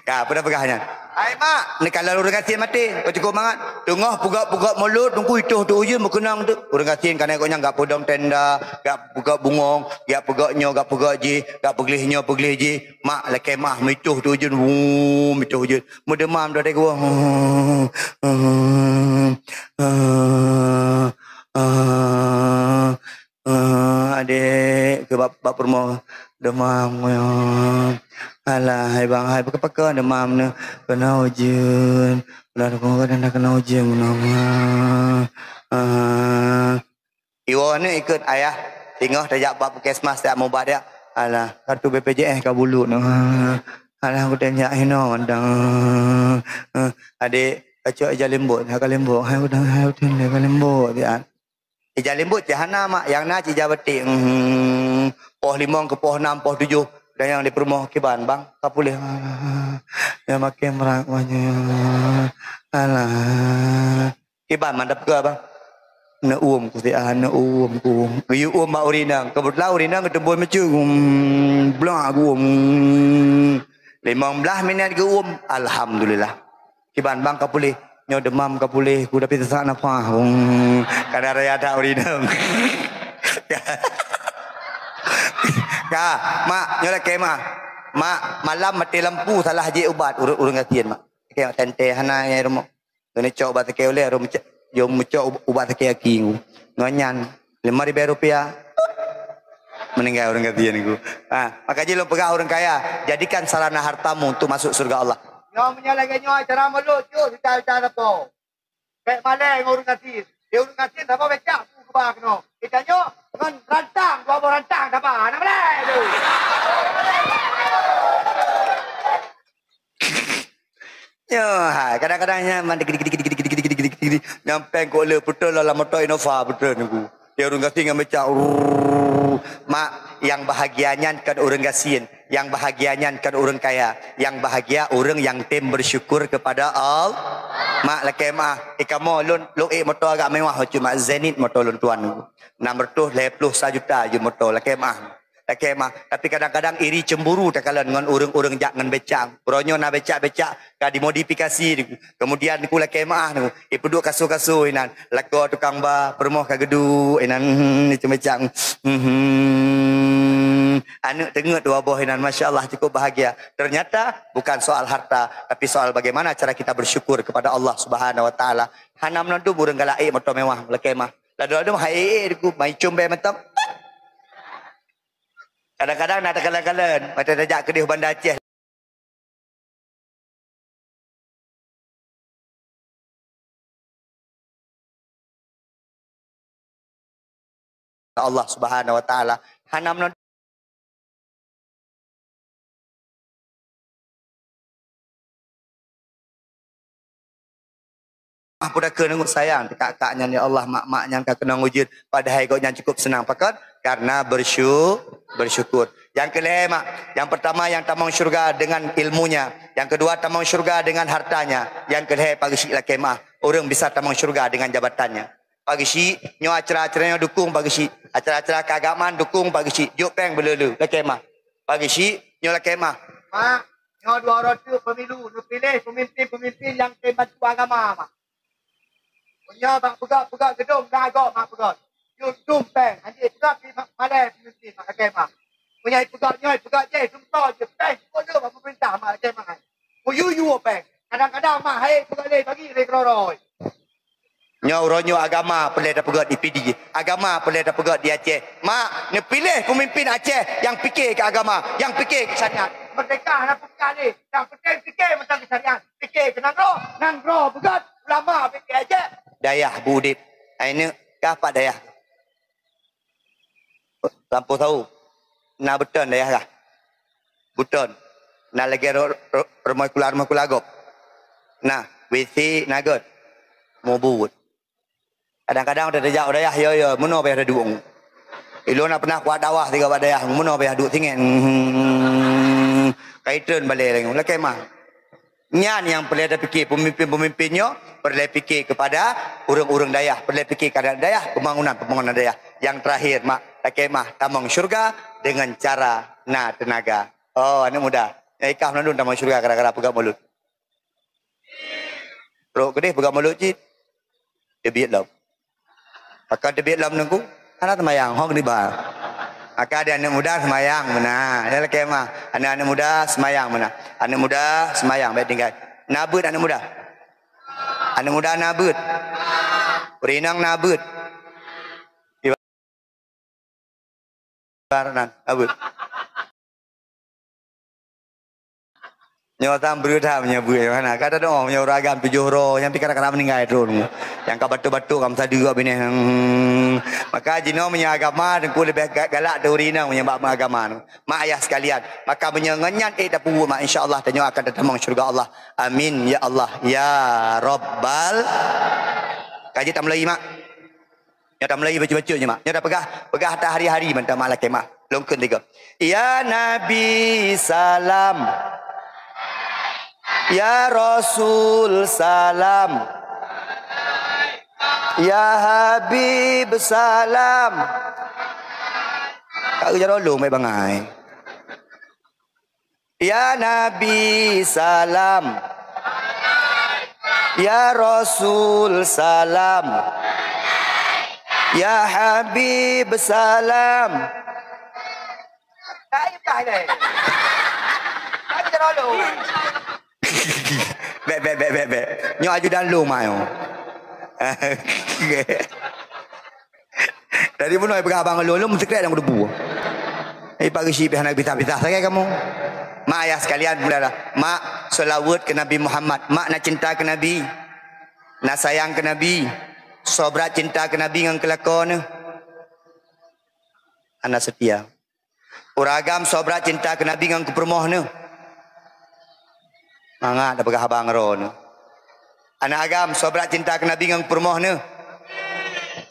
Ka, peue dah peugah nyan? Hai mak, ni kalau ureuëng gasien maté, kau cukup mangat. Teungoh peugah-peugah mulut, teungku itoh tu ujeuen meukeunong tu. Ureuëng gasien kana gobnyan gak peudong tenda, gak peugah bungong, gak peugah nyoe, gak peugah jih, gak peugleh nyoe, peugleh jih. Mak lakèe mah meuitoh tu ujeuen, wuu, meuitoh ujeuen. Meudeumam dah deh gua. Adek keu bak, bak peurumoh deumam. Alah, hai bang, hai pakon-pakon deumam nyoe. Keunoe ujeuen. Ulah dukung keunoe ujeuen meunoe. Iwoe nyoe ikot ayah, singoh tajak bak puskesmas, tajak mubat jak. Alah, kartu B P J S ka bulut nyoe. Alah, kutem jak hinoe mantong. Adek, kacok ija lembok, jak ka lembok. Hai udang, hai udang, jak ka lembok, jak. Ija lembok cit hana mak, nyang na cit ija batik. Hmm, poh limong keu poh nam, poh tujoh, dan nyang di peurumoh kiban, bang, ka puléh. Nyang makin meurah wajah. Alah. Kiban mantap ke, bang? Neuuem ku siat, neuuem ku. Geuyue uem bak ureueng inong. Keubeutulan ureueng inong geuteumbôi meucue. Hmm, blak ku uem. Limong blaih minèt geuuem. Alhamdulillah. Kiban bang ka puléh. Nyoe deumam ka puléh. Ku tapi sesak nafah. Hmm, kada raya that ureueng inong. Ka, mak, nyoe lakèe mak. Mak, malam maté lampu salah jép ubat ureueng, ureueng gasien, mak. Lakèe mak teuntèe hana nyang rumoh. Keuneuk cok ubat sakét ulèe, jom meucok ub-, ubat sakét aki ku. Ngon nyan, lima ribèe rupiah. Meuninggai ureueng gasien ku. Ha, maka jih lôn peugah ureueng kaya, jadikan sarana hartamu untuk masuk syurga Allah. Nyoe meunyoe lagèe nyoe acara mulod, cok sita-sita sapo. Bèk malèe ngon ureueng gasien. Di ureueng gasien sapo becak ku keuba keunoe. Kita nyoe ngon rantang, dua boh rantang sapo. Hana malèe tu. Nyoe hai, kadang-kadang nyan man dikit-dikit, dikit-dikit, dikit-dikit, dikit-dikit, dikit-dikit. Nyang pèng kok le peutrön lam moto Innova peutrön ku. Ya ureueng gasien ngon becak. Rrrr. Mak, nyang bahagia nyan kon ureuëng gasien, nyang bahagia nyan kon ureuëng kaya, nyang bahagia ureuëng nyang tem bersyukur kepada Allah. Mak, lakée meuah, eh, kamoe lôn, lôn ék moto agak mewah, cuma Zenith moto lôn tuan. Enam ratus lhée ploh sajuta ju moto, lakée meuah. Lakée meuah. Tapi kadang-kadang iri cemburu takalon ngon ureuëng-ureuëng jak ngon becak. Uroe nyoe na becak-becak ka dimodifikasi. Kemudian ku lakée meuah nyoe, ipeuduek kasô-kasô inan. Lakoe tukang ba, peurumoh ka geuduek inan, hmm, itu becak. Hmm. Aneuk teungeut dua boh inan, masya Allah, cukup bahagia. Ternyata bukan soal harta, tapi soal bagaimana cara kita bersyukur kepada Allah Subhanahu wa Taala. Hana meunandum ureuëng galak ék moto mewah, lakée meuah. Ladôm-ladôm hai ék, ék, ku mai com bée mantong. Kadang-kadang na takalon-kalon, mata tajak keudeh Banda Aceh. Allah Subhanahu wa Taala. Hana meunan. Mah peudakeuh ngon sayang, kakak nyan, ya Allah, mak-mak nyan ka keunong ujeuen, padahai gobnyan cukup seunang. Pakon? Karena bersyu-, bersyukur. Nyang keu lhée, mak, nyang pertama nyang tamong syurga dengan ilmunya, nyang kedua tamong syurga dengan hartanya, nyang keu lhée pageusyik lakée meuah, ureuëng bisa tamong syurga dengan jabatannya. Pageusyik, nyoe acara-acara nyoe dukung pageusyik, acara-acara keagamaan dukung pageusyik, jok péng beuleu-leu, lakée meuah. Pageusyik, nyoe lakée meuah. Mak, nyoe dua uroe teuk pemilu, neupiléh pemimpin-pemimpin nyang tem bantu agama, mak. Meunyoe bak peugöt-peugöt geudong, na gob mak peugöt. Yue dum péng, hanjeuet peugöt di mak malée pemimpin mak lakée meuah. Meunyoe peugöt nyoe, peugöt jéh, dum toe jih péng, peue le bak pemerintah mak lakée meuah. Peuyue-yue péng. Kadang-kadang mak hai peugöt lé bagi lé keudroe-droe. Nyoe uroe nyoe agama peureulée tapeugöt di Pidie, agama peureulée tapeugöt di Aceh. Mak, neupiléh pemimpin Aceh nyang pike keu agama, nyang pike keu syariat. Merdeka hana peugah lé, nyang penting pike mantong keu syariat. Pike keu nanggroe, nanggroe beugöt, ulama pike Aceh. Dayah bu udeb. Hai neuk, kah pat dayah? Lampôh Sawo. Na beuton dayah kah? Beuton. Na lagée ro-, ro-, rumoh sikula, rumoh sikula gob. Na, WC na göt. Mubuet. Kadang-kadang tajak u dayah, yo, yo, meunoe payah taduek. Ilôn na pernah kuat dakwah sigoe bak dayah, meunoe payah duek singet. Hmm. Ka itreun balée lagée, lakée meuah. Nyan nyang peureulée tapike pemimpin-pemimpin nyoe, peureulée pike kepada ureuëng-ureuëng dayah, peureulée pike kepada dayah, pembangunan-pembangunan dayah. Nyang terakhir, mak, lakée meuah tamong syurga dengan cara na teunaga. Oh, aneuk muda, nyang ikah meunandum tamong syurga gara-gara peugah mulut. Trok keudeh peugah mulut cit. Teubiet lom. Pakon teubiet lom nungku? Hana seumayang, hong riba. Maka di aneuk muda seumayang meunan. Ya lakée meuah. Aneuk-aneuk muda seumayang meunan. Aneuk muda seumayang, bék tinggai. Na beuet aneuk muda. Aneuk muda na beuet. Ureuëng inong na beuet. Ibarat nan, na beuet. Nyoe tam breueh that meunyoe beuet nyoe hana. Ka tadoe meunyoe ureuëng agam tujoh droe, nyang pih kadang-kadang meuninggai droe. Nyang ka batuk-batuk ka meusadeue binéh. Hmm. Maka jinoe meunyoe agama teungku leubeh ga-, galak teuh ureuëng inong meunyoe bak meuagama. Mak ayah sekalian, maka meunyoe ngon nyan ék tapeubuet mak, insya Allah tanyoe akan tatamong syurga Allah. Amin ya Allah ya Rabbal. Ka jeuet tameulayi mak. Nyoe tameulayi bacut-bacut nyoe mak. Nyoe tapeugah, peugah ata hari-hari mantong mak lakée meuah. Lôn kheun tiga. Ya Nabi salam. Ya Rasul salam. Ya Habib salam. Ka ujar lôn baik bangai. Ya Nabi salam. Ya Rasul salam. Ya Habib salam. Bek, bek, bek, bek, bek. Nyoe ajudan lôn, ma, nyoe. Dari bunoe peugah abang lôn, lôn meusikrek lam debu. Eh, Pak Geuchik pih hana pisah-pisah sagai kamoe. Mak ayah sekalian, mulalah. Mak, selawat keu Nabi Muhammad. Mak na cinta keu Nabi. Na sayang keu Nabi. Sobrat cinta keu Nabi ngon keu lakoe neuh. Hana seutia. Ureuëng agam sobrat cinta keu Nabi ngon keu peurumoh neuh. Mangat tapeugah haba ngon droeneuh. Aneuk agam sobrat cinta keu Nabi ngon keu peurumoh neuh.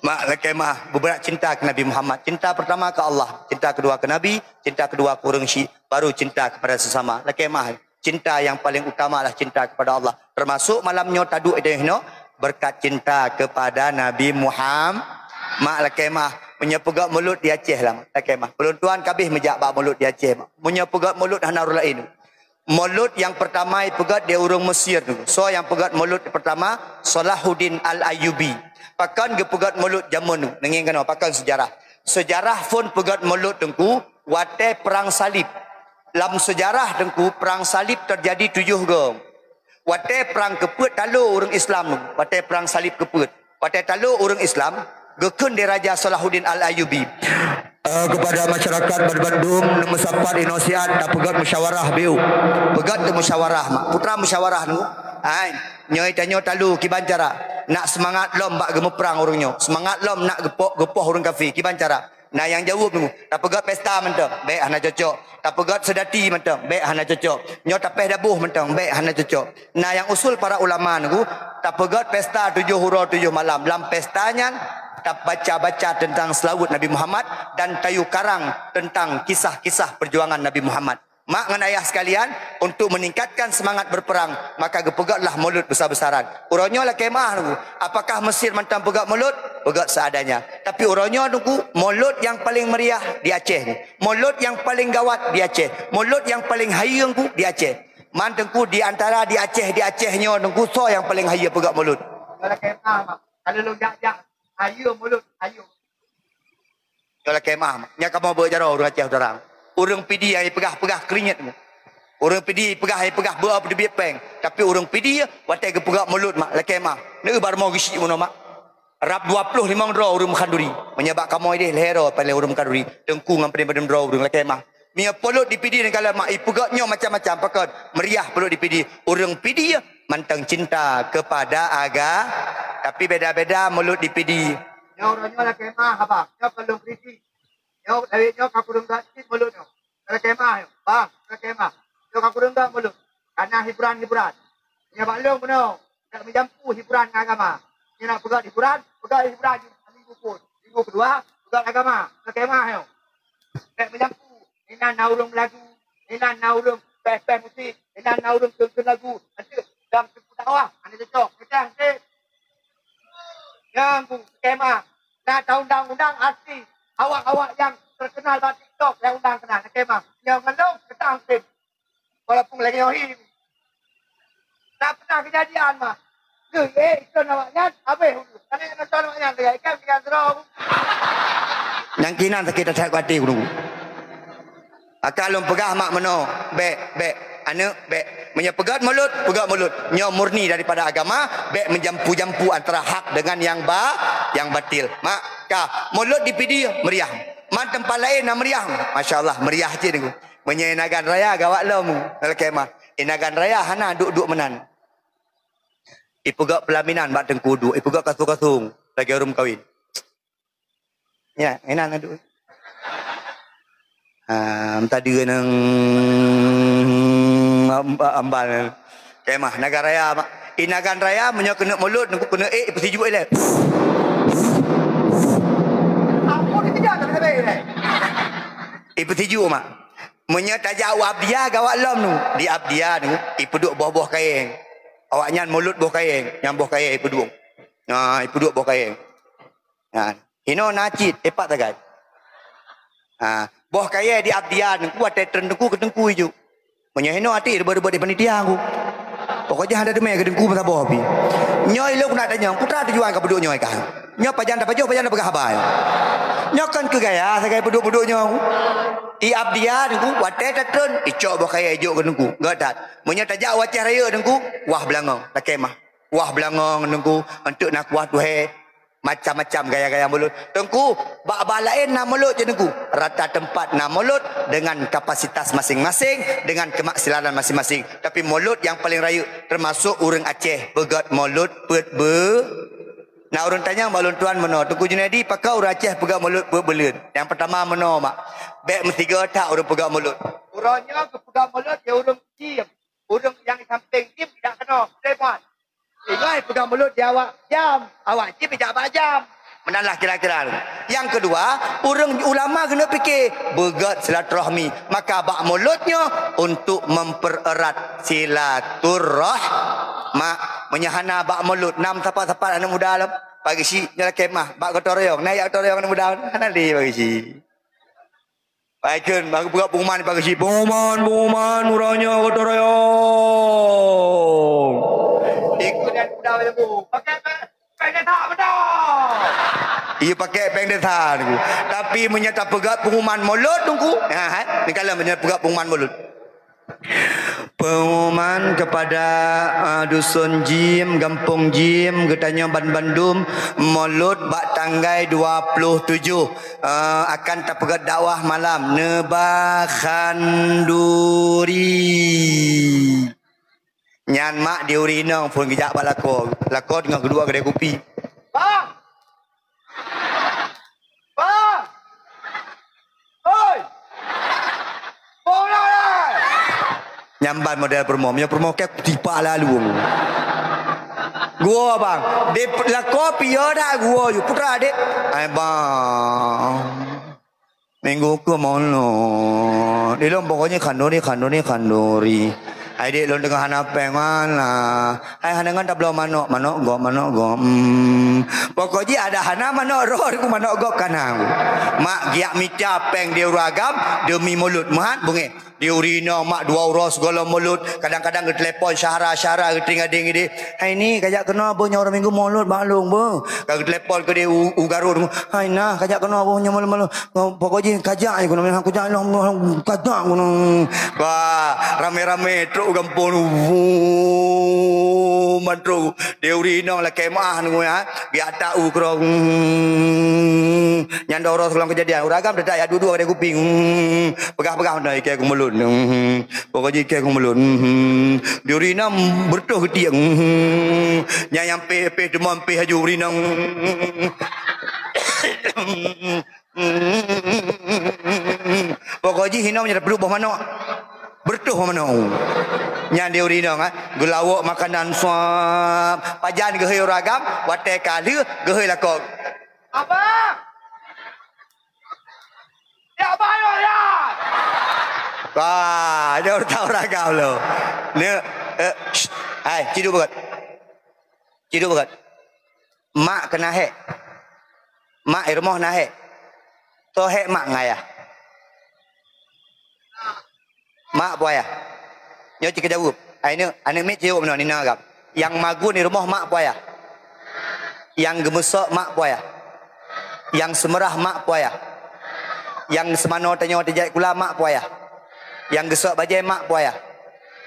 Mak, lakée meuah, beubeurat cinta keu Nabi Muhammad. Cinta pertama keu Allah, cinta kedua keu Nabi, cinta kedua keu ureuëng syiek, baru cinta kepada sesama. Lakée meuah, cinta yang paling utama adalah cinta kepada Allah. Termasuk malam nyoe taduek di sinoe berkat cinta kepada Nabi Muhammad. Mak, lakée meuah, meunyoe peugét mulod di Aceh lah, mak. Lakée meuah. Ulôn tuan ka abéh meujak bak mulod di Aceh, mak. Meunyoe peugét mulod hana ureuëng laén. Mulod nyang pertama ipeugét di ureuëng Mesir tu. Soe nyang peugét mulod pertama? Salahuddin Al-Ayyubi. Pakon geupeugét mulod jameun tu? Neungieng keunoe, pakon seujarah. Seujarah phon peugét mulod, Teungku, watée perang salib. Lam seujarah, Teungku, perang salib teujadi tujoh goe. Watée perang keupeuet talo ureuëng Islam tu, watée perang salib keupeuet. Watée talo ureuëng Islam, geukheun di Raja Salahuddin Al-Ayyubi. Eh, kepada masyarakat banbandum, neumeusapat inoe siat, tapeugét musyawarah biu. Peugét teu musyawarah, mak. Peue treuk musyawarah tu? Hai, nyoe tanyoe talo kiban cara. Nak seumangat lom bak geumeuprang ureuëng nyoe. Seumangat lom nak geupoh, geupoh ureuëng kafé. Kiban cara? Na nyang jaweueb tu, tapeugét pesta mantong, bék, hana cocok. Tapeugét seudati mantong, bék, hana cocok. Nyoe tapéh daboh mantong, bék, hana cocok. Na nyang usul para ulama nyoe, tapeugét pesta tujoh uroe tujoh malam. Lam pesta nyan, tabaca-baca teuntang seulaweuet Nabi Muhammad dan tayue karang teuntang kisah-kisah peujuangan Nabi Muhammad. Mak ngon ayah sekalian, untuk meningkatkan semangat berperang, maka geupeugétlah mulod besar-besaran. Uroe nyoe lakée meuah, apakah Mesir mantong peugét mulod? Peugét seadanya. Tapi uroe nyoe, Teungku, mulod nyang paleng meriah di Aceh ni. Mulod nyang paleng gawat di Aceh. Mulod nyang paleng hayeue, Teungku, di Aceh. Man, Teungku, di antara di Aceh, di Aceh nyoe, Teungku, soe nyang paleng hayeue peugét mulod? Kalau lakée meuah, mak. Kalau lôn jak-jak, hayeue mulod, hayeue. Nyoe lakée meuah, mak. Nyan kamoe beuet jaroe ureuëng Aceh Utara. Ureuëng Pidie nyang peugah-peugah keurenyet. Ureuëng Pidie peugah, nyang peugah beuet peuteubiet péng. Tapi ureuëng Pidie watée geupeugét mulod, mak, lakée meuah. Neu baroe geusyik bunoe, mak. Rab dua ploh limong droe ureuëng meukhanduri. Meunyoe bak kamoe deh lhée droe paléng ureuëng meukhanduri. Teungku ngon padum-padum droe ureuëng, lakée meuah. Meunyoe mulod di Pidie ngon kalon, mak, ipeugét nyoe macam-macam pakon. Meriah mulod di Pidie. Ureuëng Pidie mantong cinta kepada aga-, tapi beda-beda mulod di Pidie. Nyoe uroe nyoe lakée meuah, abang. Nyoe peulom kritik. Nyoe lawét nyoe ka kureueng gét cit mulod nyoe. Lakée meuah nyoe, bang, lakée meuah. Nyoe ka kureueng gét mulod. Kana hiburan-hiburan. Nyoe bak lôn bunoe, nak meujampu hiburan ngon agama. Nyoe nak peugét hiburan, peugét hiburan minggu phon. Minggu keudua, peugét agama. Lakée meuah nyoe. Bék meujampu. Inan na ureuëng meulagu, inan na ureuëng péh-péh musik, inan na ureuëng kheun-kheun lagu. Nanti dalam teungku dakwah, hana cocok. Kacang, cit. Nyang bu, lakée meuah. Na taundang-undang artis, awak-awak nyang terkenal bak TikTok nyang undang keunan, lakée meuah. Nyang ngon lôn, keutang tem. Walaupun lagée nyoe hi. Tak pernah kejadian, mah. Geuh, eh, ikon awak nyan, habéh ulôn. Hana nonton awak nyan lagée ikan, ikan serong. Nyang kinan sakét that até ulôn. Maka lôn peugah mak meunoe, bék, bék, aneuëk, bék. Meunyoe peugét mulod, peugét mulod. Nyoe murni daripada agama, bék meujampu-jampu antara hak dengan nyang ba-, nyang batil. Mak, ka, mulod di Pidie meriah. Man teumpat laén na meriah. Masya Allah, meriah cit nyoe. Meunyoe Inagan Raya gawat lom, lakée meuah. Inagan Raya hana duek-duek meunan. Ipeugét peulaminan bak teungku duek, ipeugét kasong-kasong lagée ureuëng meukawen. Ya, inan na duek. Ah, meuta dua nang am-, ambal. Lakée meuah, Nagan Raya, mak. Inagan Raya, meunyoe keuneuk mulod, nungku keuneuk ék, ipeusijuek ilée. Ampun, dikejar tapi sabe ilée. Ipeusijuek, mak. Meunyoe tajak u Abdia gawat lom nu. Di Abdia nu, ipeuduek boh-boh kayée. Awaknyan mulod boh kayée, nyang boh kayée ipeuduek. Nah, ipeuduek boh kayée. Nah, hinoe na cit, tepat sagai. Ha, boh kayée di Abdia teungku, watée treun teungku keu teungku iju. Meunyoe hinoe até reubot-reubot di panitia aku. Pokok jih ada teumé keu teungku meusaboh pi. Nyoe ilok nak tanyong, putra tujuan ka peuduek nyoe kah? Nyoe pajan tapajoh, pajan tapeugah haba nyoe. Nyoe kon keu gaya sagai peuduek-peuduek nyoe. I Abdia teungku, watée tatreun, icok boh kayée ijok keu teungku. Gét that. Meunyoe tajak u Aceh Rayeuk teungku, wah beulangong, lakée meuah. Wah beulangong teungku, eunteuk na kuah tuhée. Macam-macam gaya-gaya mulod. Teungku, bak-bak laén na mulod cit teungku. Rata teumpat na mulod dengan kapasitas maséng-maséng, dengan kemaksiatan maséng-maséng. Tapi mulod nyang paleng rayeuk, teumasok ureuëng Aceh peugét mulod peuet be-, na ureuëng tanyong bak lôn tuan meunoe, Teungku Junaidi, pakon ureuëng Aceh peugét mulod peuet beuleuen? Nyang peurtama meunoe, mak. Bék meusigoe that ureuëng peugét mulod. Uroe nyoe geupeugét mulod di ureuëng jim. Ureuëng nyang di sampéng jim tidak keunoe. Lebat. Ingat peugah mulod di awak jam, awak jih bijak bak jam. Nan lah kira-kira. Nyang keudua, ureuëng ulama keuneuk pike beugét silaturahmi. Maka bak mulod nyoe untuk mempererat silaturah-, mak, meunyoe hana bak mulod, nam sapat-sapat aneuk muda lom. Pagi si nyoe lakée mah bak gotong royong, na jak gotong royong aneuk muda, hana lé pagi si. Paikön bak peugah pengumuman pagi si, pengumuman, pengumuman, uroe nyoe gotong royong. Ikut dan muda baca buku. Pakai Peng desa betul. Iya pakai peng desa tu. Tapi meunyoe tapeugah pengumuman mulod tu ku. Ha, ha. Ni kalau meunyoe peugah pengumuman mulod. Pengumuman kepada uh, dusun jim, gampông jim, geutanyoe ban bandum mulod bak tanggai dua puluh tujuh uh, akan tapeugah dakwah malam neuba khanduri. Nyan mak di uri inong phon geujak bak lakoe. Lakoe teungoh geuduek keudè kupi. Bang! Bang! Hoi! Bang, na, na! Nyan ban model peurumoh. Meunyoe peurumoh kèe tipak lalu. Gua bang, di lakoe piye dak gua yuk putra dek. Ai bang. Minggu keu mulod. Di lôn pokoknya khanduri, khanduri, khanduri. Hai dek lôn deungoe hana péng mana. Hai hana ngon tabloe manok, manok gop, manok gop. Hmm. Pokok jih ada hana manok roh ku manok gop kana. Mak giak mita péng di ureuëng agam demi mulod meuhat beungéh. Di uri inong mak dua uroe sigohlom mulod, kadang-kadang geutelepon syahara-syahara geuting ading ideh. Hai ni kajak keunoe beuh nyoe uroe minggu mulod bak lôn beuh. Ka geutelepon keudeh u, u Garut. Hai nah kajak keunoe beuh nyoe mulod-mulod. Pokok jih kajak je keunoe, kajak keunoe, kajak keunoe. Wah, ramé-ramé trok u gampông. Wuh, man trok. Di uri inong lakée meuah nunggu ya. Geujak tak u keudroe. Nyan dua uroe sigohlom keujadian. Ureuëng agam teutap jak duek-duek keudè kupi. Peugah-peugah mantong ikée keu mulod. Pokok jih ikée keu mulod. Di uri inong beureutoh geutiek. Nyan nyang péh-péh teuma péh laju uri inong. Pokok jih inong nyan tapeuduek boh manok. Beureutoh boh manok. Nyan di uri inong, eh, geulawok makanan suap. Pajan geuhôi ureuëng agam, watée ka lheueh geuhôi lakoe. Abang! Ya, Abang, ya, ya! Wah, dia ureuëng agam lo. Ni, eh, shh. Hai, ciduk beugét. Ciduk beugét. Mak keunan hék. Mak i rumoh na hék. Soe hék mak ngon ayah? Mak peue ayah? Nyoe cit keu jaweueb. Ai neuk, aneuk miet jaweueb meunoe nina agam. Nyang magun i rumoh mak peue ayah? Nyang geumeusok mak peue ayah? Nyang seumeurah mak peue ayah? Nyang seumanoe tanyoe teujak sikula mak peue ayah? Nyang geusok bajée mak peue ayah?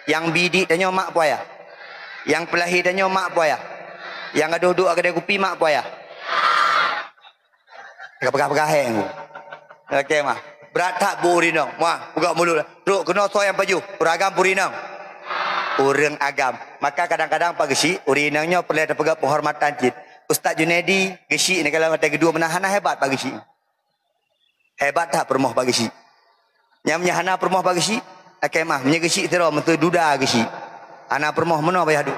Nyang bidik tanyoe mak peue ayah? Nyang peulahé tanyoe mak peue ayah? Nyang gadôh duek keudè kupi mak peue ayah? Peugah-peugah hék ngu. Lakée mah. Brat that bu uri inong. Muah, peugah mulod. Trok keunoe soe nyang pajoh? Ureuëng agam bu uri inong. Ureuëng agam. Maka kadang-kadang Pak Geuchik, uri inong nyoe peureulée tapeugah penghormatan cit. Ustaz Junaidi, Geuchik ni kalau mata keudua meunan hana hebat Pak Geuchik. Hebat that peurumoh Pak Geuchik. Nyang meunyoe hana peurumoh Pak Geuchik, lakée mah, meunyoe Geuchik sidroe meuteue duda Geuchik. Hana peurumoh meunoe payah duek.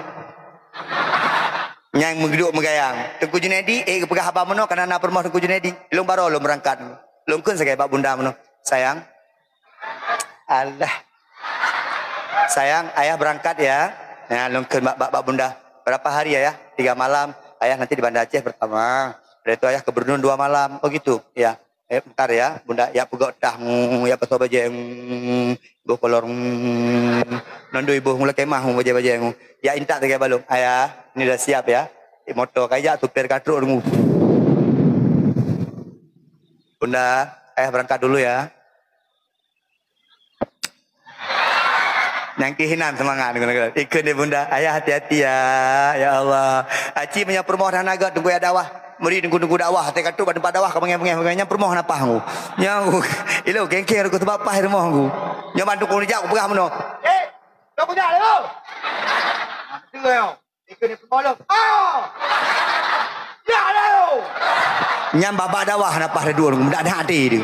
Nyang meuduek meugayang. Teungku Junaidi, eh, geupeugah haba meunoe, kana na peurumoh Teungku Junaidi. Lôn baroe lôn beurangkat. Lôn kheun sagai bak bunda meunoe. Sayang. Alah. Sayang, ayah berangkat ya. Ya, lôn kheun bak, bak, bak bunda. Berapa hari ayah? Tiga malam. Ayah nanti di Banda Aceh pertama. Udah itu ayah ke Berdunun dua malam. Oh gitu. Ya. Eh, bentar ya, bunda, ya peugok tah, mm, ya pasoe bajée, mm, boh kolor, mm, nandoi boh mula kemah, mm, bajée-bajée, mm. Ya intat sagai balom. Ayah, ini dah siap ya. Eh, motor kajak, supir katrok, mm. Bunda, ayah berangkat dulu ya. Nyang keuh hinan seumangat. Ikheun di bunda, ayah hati-hati ya. Ya Allah. Aci meunyoe peurumoh hana gét teungku ya dakwah. Meuri teungku-teungku dakwah, teuka trok bak teumpat dakwah ka beungéh-beungéh. Nyan peurumoh hana paih ngku. Nyan ngku. Ilo gengkeng ruku sebab paih rumoh ngku. Nyoe bantu ku jak ku peugah meunoe. Eh, kau peugah lé. Tengok. Ikut dia pembalap. Ah! Ya, aduh! Nyan babah dakwah na paih dua, mudah dah hati dia.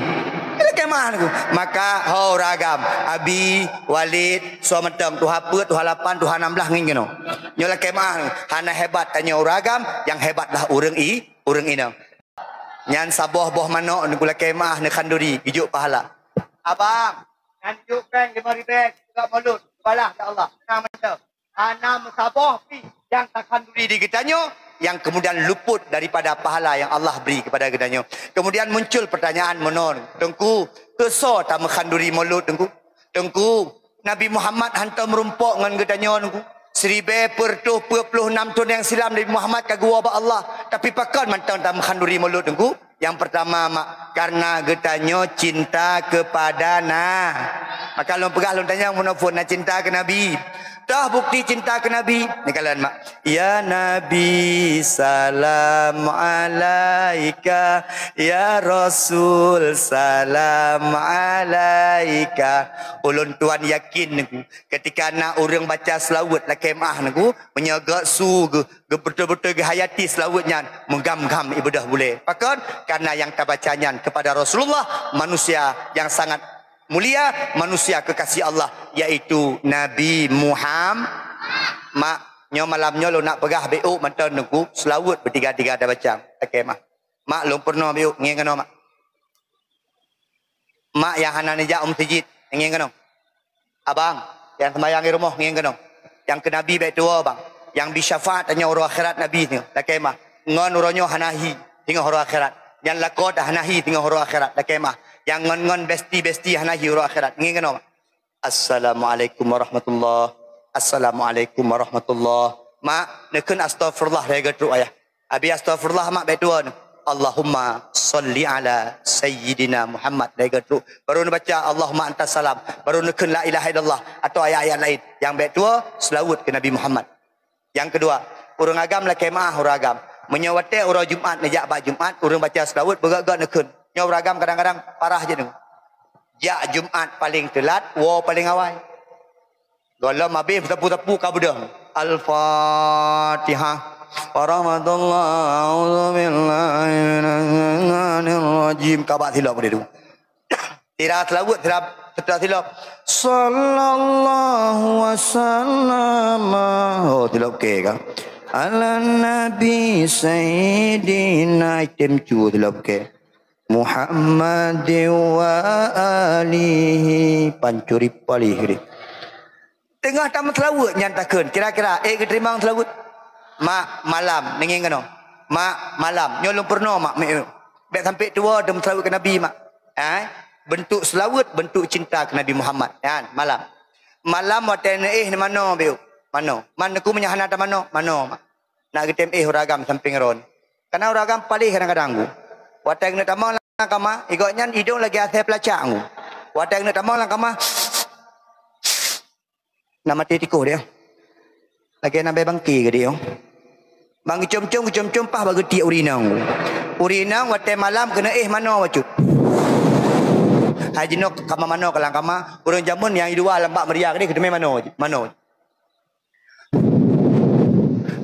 Ini kemah aku. Maka, ho ragam, Abi, Walid, Suameteng, tuha peuet, tuha lapan, tuha enam belas ngin kena. Nyolah kemah, hana hebat tanya uragam, yang hebatlah urang i, urang inong. Nyan saboh boh manok Teungku, lakée meu'ah neukhanduri, geujok pahala. Abang, nyan jok péng lima ribée, juga mulut, balah ya Allah. Tenang mantap. Hana meusaboh pih nyang takhanduri di geutanyoe, yang kemudian luput daripada pahala yang Allah beri kepada geutanyoe. Kemudian muncul pertanyaan meunoe, Teungku, keu soe tameukhanduri mulut, Teungku? Teungku, Nabi Muhammad hantom meurumpok ngon geutanyoe, Teungku. Siribée peuet reutôh peuet ploh nam thon nyang silam Nabi Muhammad ka geuwoe bak Allah. Tapi pakon mantong tameukhanduri mulut, Teungku? Yang pertama, mak, karena geutanyoe cinta kepada na. Maka lôn peugah, lôn tanyong meunoe phon, na cinta keu Nabi? Toh bukti cinta keu Nabi? Neukalon, mak. Ya Nabi, salam alaika. Ya Rasul, salam alaika. Ulôn tuan yakin, Teungku, ketika na ureuëng baca seulaweuet lakée meu'ah, Teungku, meunyoe geusu geuh, geubeutôi-beutôi geuhayati seulaweuet nyan, meugam-gam ié beudôh bulée. Pakon? Karena nyang tabaca nyan kepada Rasulullah, manusia yang sangat mulia, manusia kekasih Allah, yaitu Nabi Muhammad. Mak, nyoe malam nyoe lôn nak peugah bék mantong, Teungku, seulaweuet beutiga-tiga tabaca. Lakée meu'ah. Mak, lôn peurunoe bék, ngieng keunoe, mak. Mak nyang hana neujak u meuseujid, ngieng keunoe. Abang, nyang seumayang di rumoh, ngieng keunoe. Nyang keu Nabi bék tuwoe, bang. Nyang bri syafaat tanyoe uroe akhirat Nabi nyoe, lakée meu'ah. Ngon uroe nyoe hana hi, singoh uroe akhirat. Nyang lakoe dah hana hi singoh uroe akhirat, lakée meu'ah. Nyang ngon-ngon besti-besti hana hi uroe akhirat, ngieng keunoe, mak. Assalamualaikum warahmatullah. Assalamualaikum warahmatullah. Mak, neukheun astaghfirullah lhée geutrok, ayah. Abi astaghfirullah, mak, bék tuwoe. Allahumma shalli ala sayyidina Muhammad lhée geutrok. Baru neubaca Allahumma antas salam. Baru neukheun la ilaha illallah atau ayat-ayat laén. Nyang bék tuwoe, seulaweuet keu Nabi Muhammad. Nyang keudua, ureuëng agam lakée meu'ah ureuëng agam. Meunyoe watée uroe Jumat neujak bak Jumat, ureuëng baca seulaweuet beugét-gét neukheun. Nyoe ureuëng agam kadang-kadang parah jih, Teungku. Jak Jumat paleng teulat, woe paleng awai. Gohlom abéh sapu-sapu ka beudôh. Al-Fatihah. Warahmatullah. A'udzubillahi minasyaitonirrajim. Ka bak silop dia tu. Sira seulaweuet, sira, sira silop. Sallallahu wasallam. Oh, silop ke ka. Ala Nabi Sayyidina, item cu silop ke. Muhammad wa alihi, pancuri palih deh. Teungoh tameuseulaweuet nyan takheun, kira-kira, ék geuteurimong seulaweuet? Mak, malam, neungieng keunoe. Mak, malam, nyoe lôn peurunoe, mak, meu'ah. Bék sampoe tuwoe tameuseulaweuet keu Nabi, mak. Eh? Beuntuk seulaweuet, beuntuk cinta keu Nabi Muhammad. Nyan, malam. Malam watée neuéh neumanoe bék. Manoe. Man Teungku meunyoe hana tamanoe, manoe, mak. Nak geutem éh ureuëng agam sampéng droeneuh. Kana ureuëng agam paleh kadang-kadang, Teungku. Watée geuneuk tamong lam kama, i gobnyan idong lagée asée peulacak, Teungku. Watée geuneuk tamong lam kama, na maté tikoh dia. Lagée na bée bangke geuh dia. Ban geucom-com, geucom-com paih bak geutiek ureuëng inong. Ureuëng inong watée malam keuneuk éh manoe bacut. Hai jinoe kama manoe ka lam kama, ureuëng jameun nyang i luwa lam bak meuria keudeh, keuteumé manoe, manoe.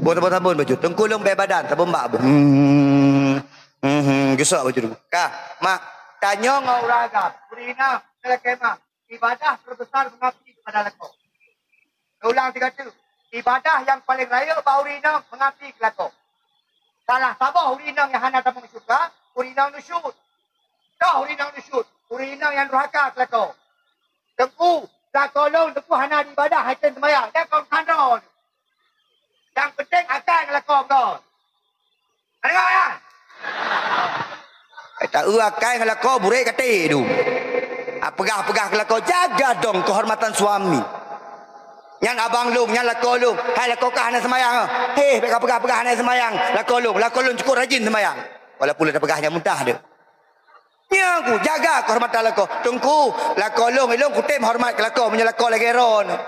Boh sabon-sabon bacut. Teungku lôn bée badan, sabon bak boh. Hmm. Hmm, hmm, geusak bacut. Ka, mak, tanyoe ngon ureuëng agam, ureuëng inong, lakée meu'ah, ibadah terbesar mengabdi kepada lakoe. Ulang tiga kali. Ibadah nyang paleng rayeuk bak ureuëng inong mengabdi keu lakoe. Salah saboh ureuëng inong nyang hana tamong syeuruga, ureuëng inong nusyut. Toh ureuëng inong nusyut, ureuëng inong nyang durhaka keu lakoe. Teungku, lakoe lôn, Teungku, hana di ibadah, hai tem seumayang, nyan kon khandroe. Nyang penting akai ngon lakoe kon. Ka deungoe, ya? Eh, taeu akai ngon lakoe, burek katé dum. Ah, peugah-peugah keu lakoe, jaga dong kehormatan suami. Nyan abang lôn, nyan lakoe lôn. Hai lakoe kah hana seumayang, eh? Heh, bék ka peugah-peugah hana seumayang. Lakoe lôn, lakoe lôn cukup rajin seumayang. Walaupun lôn tapeugah nyang mudah deh. Nyan Teungku, jaga kehormatan lakoe. Teungku, lakoe lôn, ilôn kutem horeumat keu lakoe, meunyoe lakoe lagée droeneuh.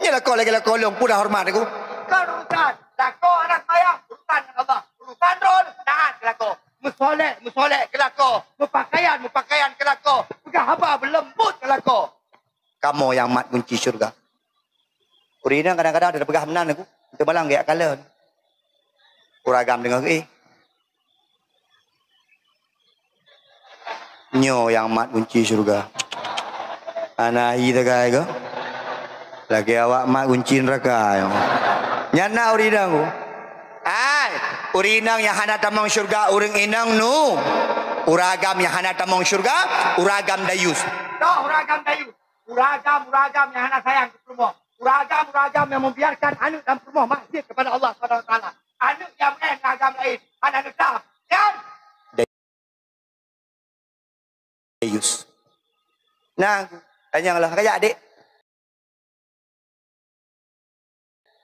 Nyoe lakoe lagée lakoe lôn, peue dah horeumat Teungku. Kon urusan lakoe hana seumayang, urusan ngon Allah. Urusan droeneuh, taát keu lakoe. Meusolek, meusolek keu lakoe. Meupakaian, meupakaian keu lakoe. Peugah haba beuleumbot keu lakoe. Kamoe nyang mat gunci syeuruga. Ureuëng inong kadang-kadang tapeugah meunan Teungku. Teumalang geujak kalon. Ureuëng agam deungoe geuéh. Nyoe nyang mat gunci syeuruga. Hana hi sagai keuh. Lagée awak mat gunci neuraka nyoe. Nyan na ureuëng inong Teungku. Hai! Ureueng inong nyang hana tamong syurga, ureueng inong nu. Ureueng agam nyang hana tamong syurga, ureueng agam dayus. Toh ureueng agam dayus. Ureueng agam, ureueng agam nyang hana sayang keu peurumoh. Ureueng agam, ureueng agam nyang membiarkan aneuk dan peurumoh maksiat kepada Allah Subhanahu Wa Taala. Aneuk nyang main ngon agam lain, hana neutap. Nyan dayus. Nah, tanyong lah, "Kajak, Dek?"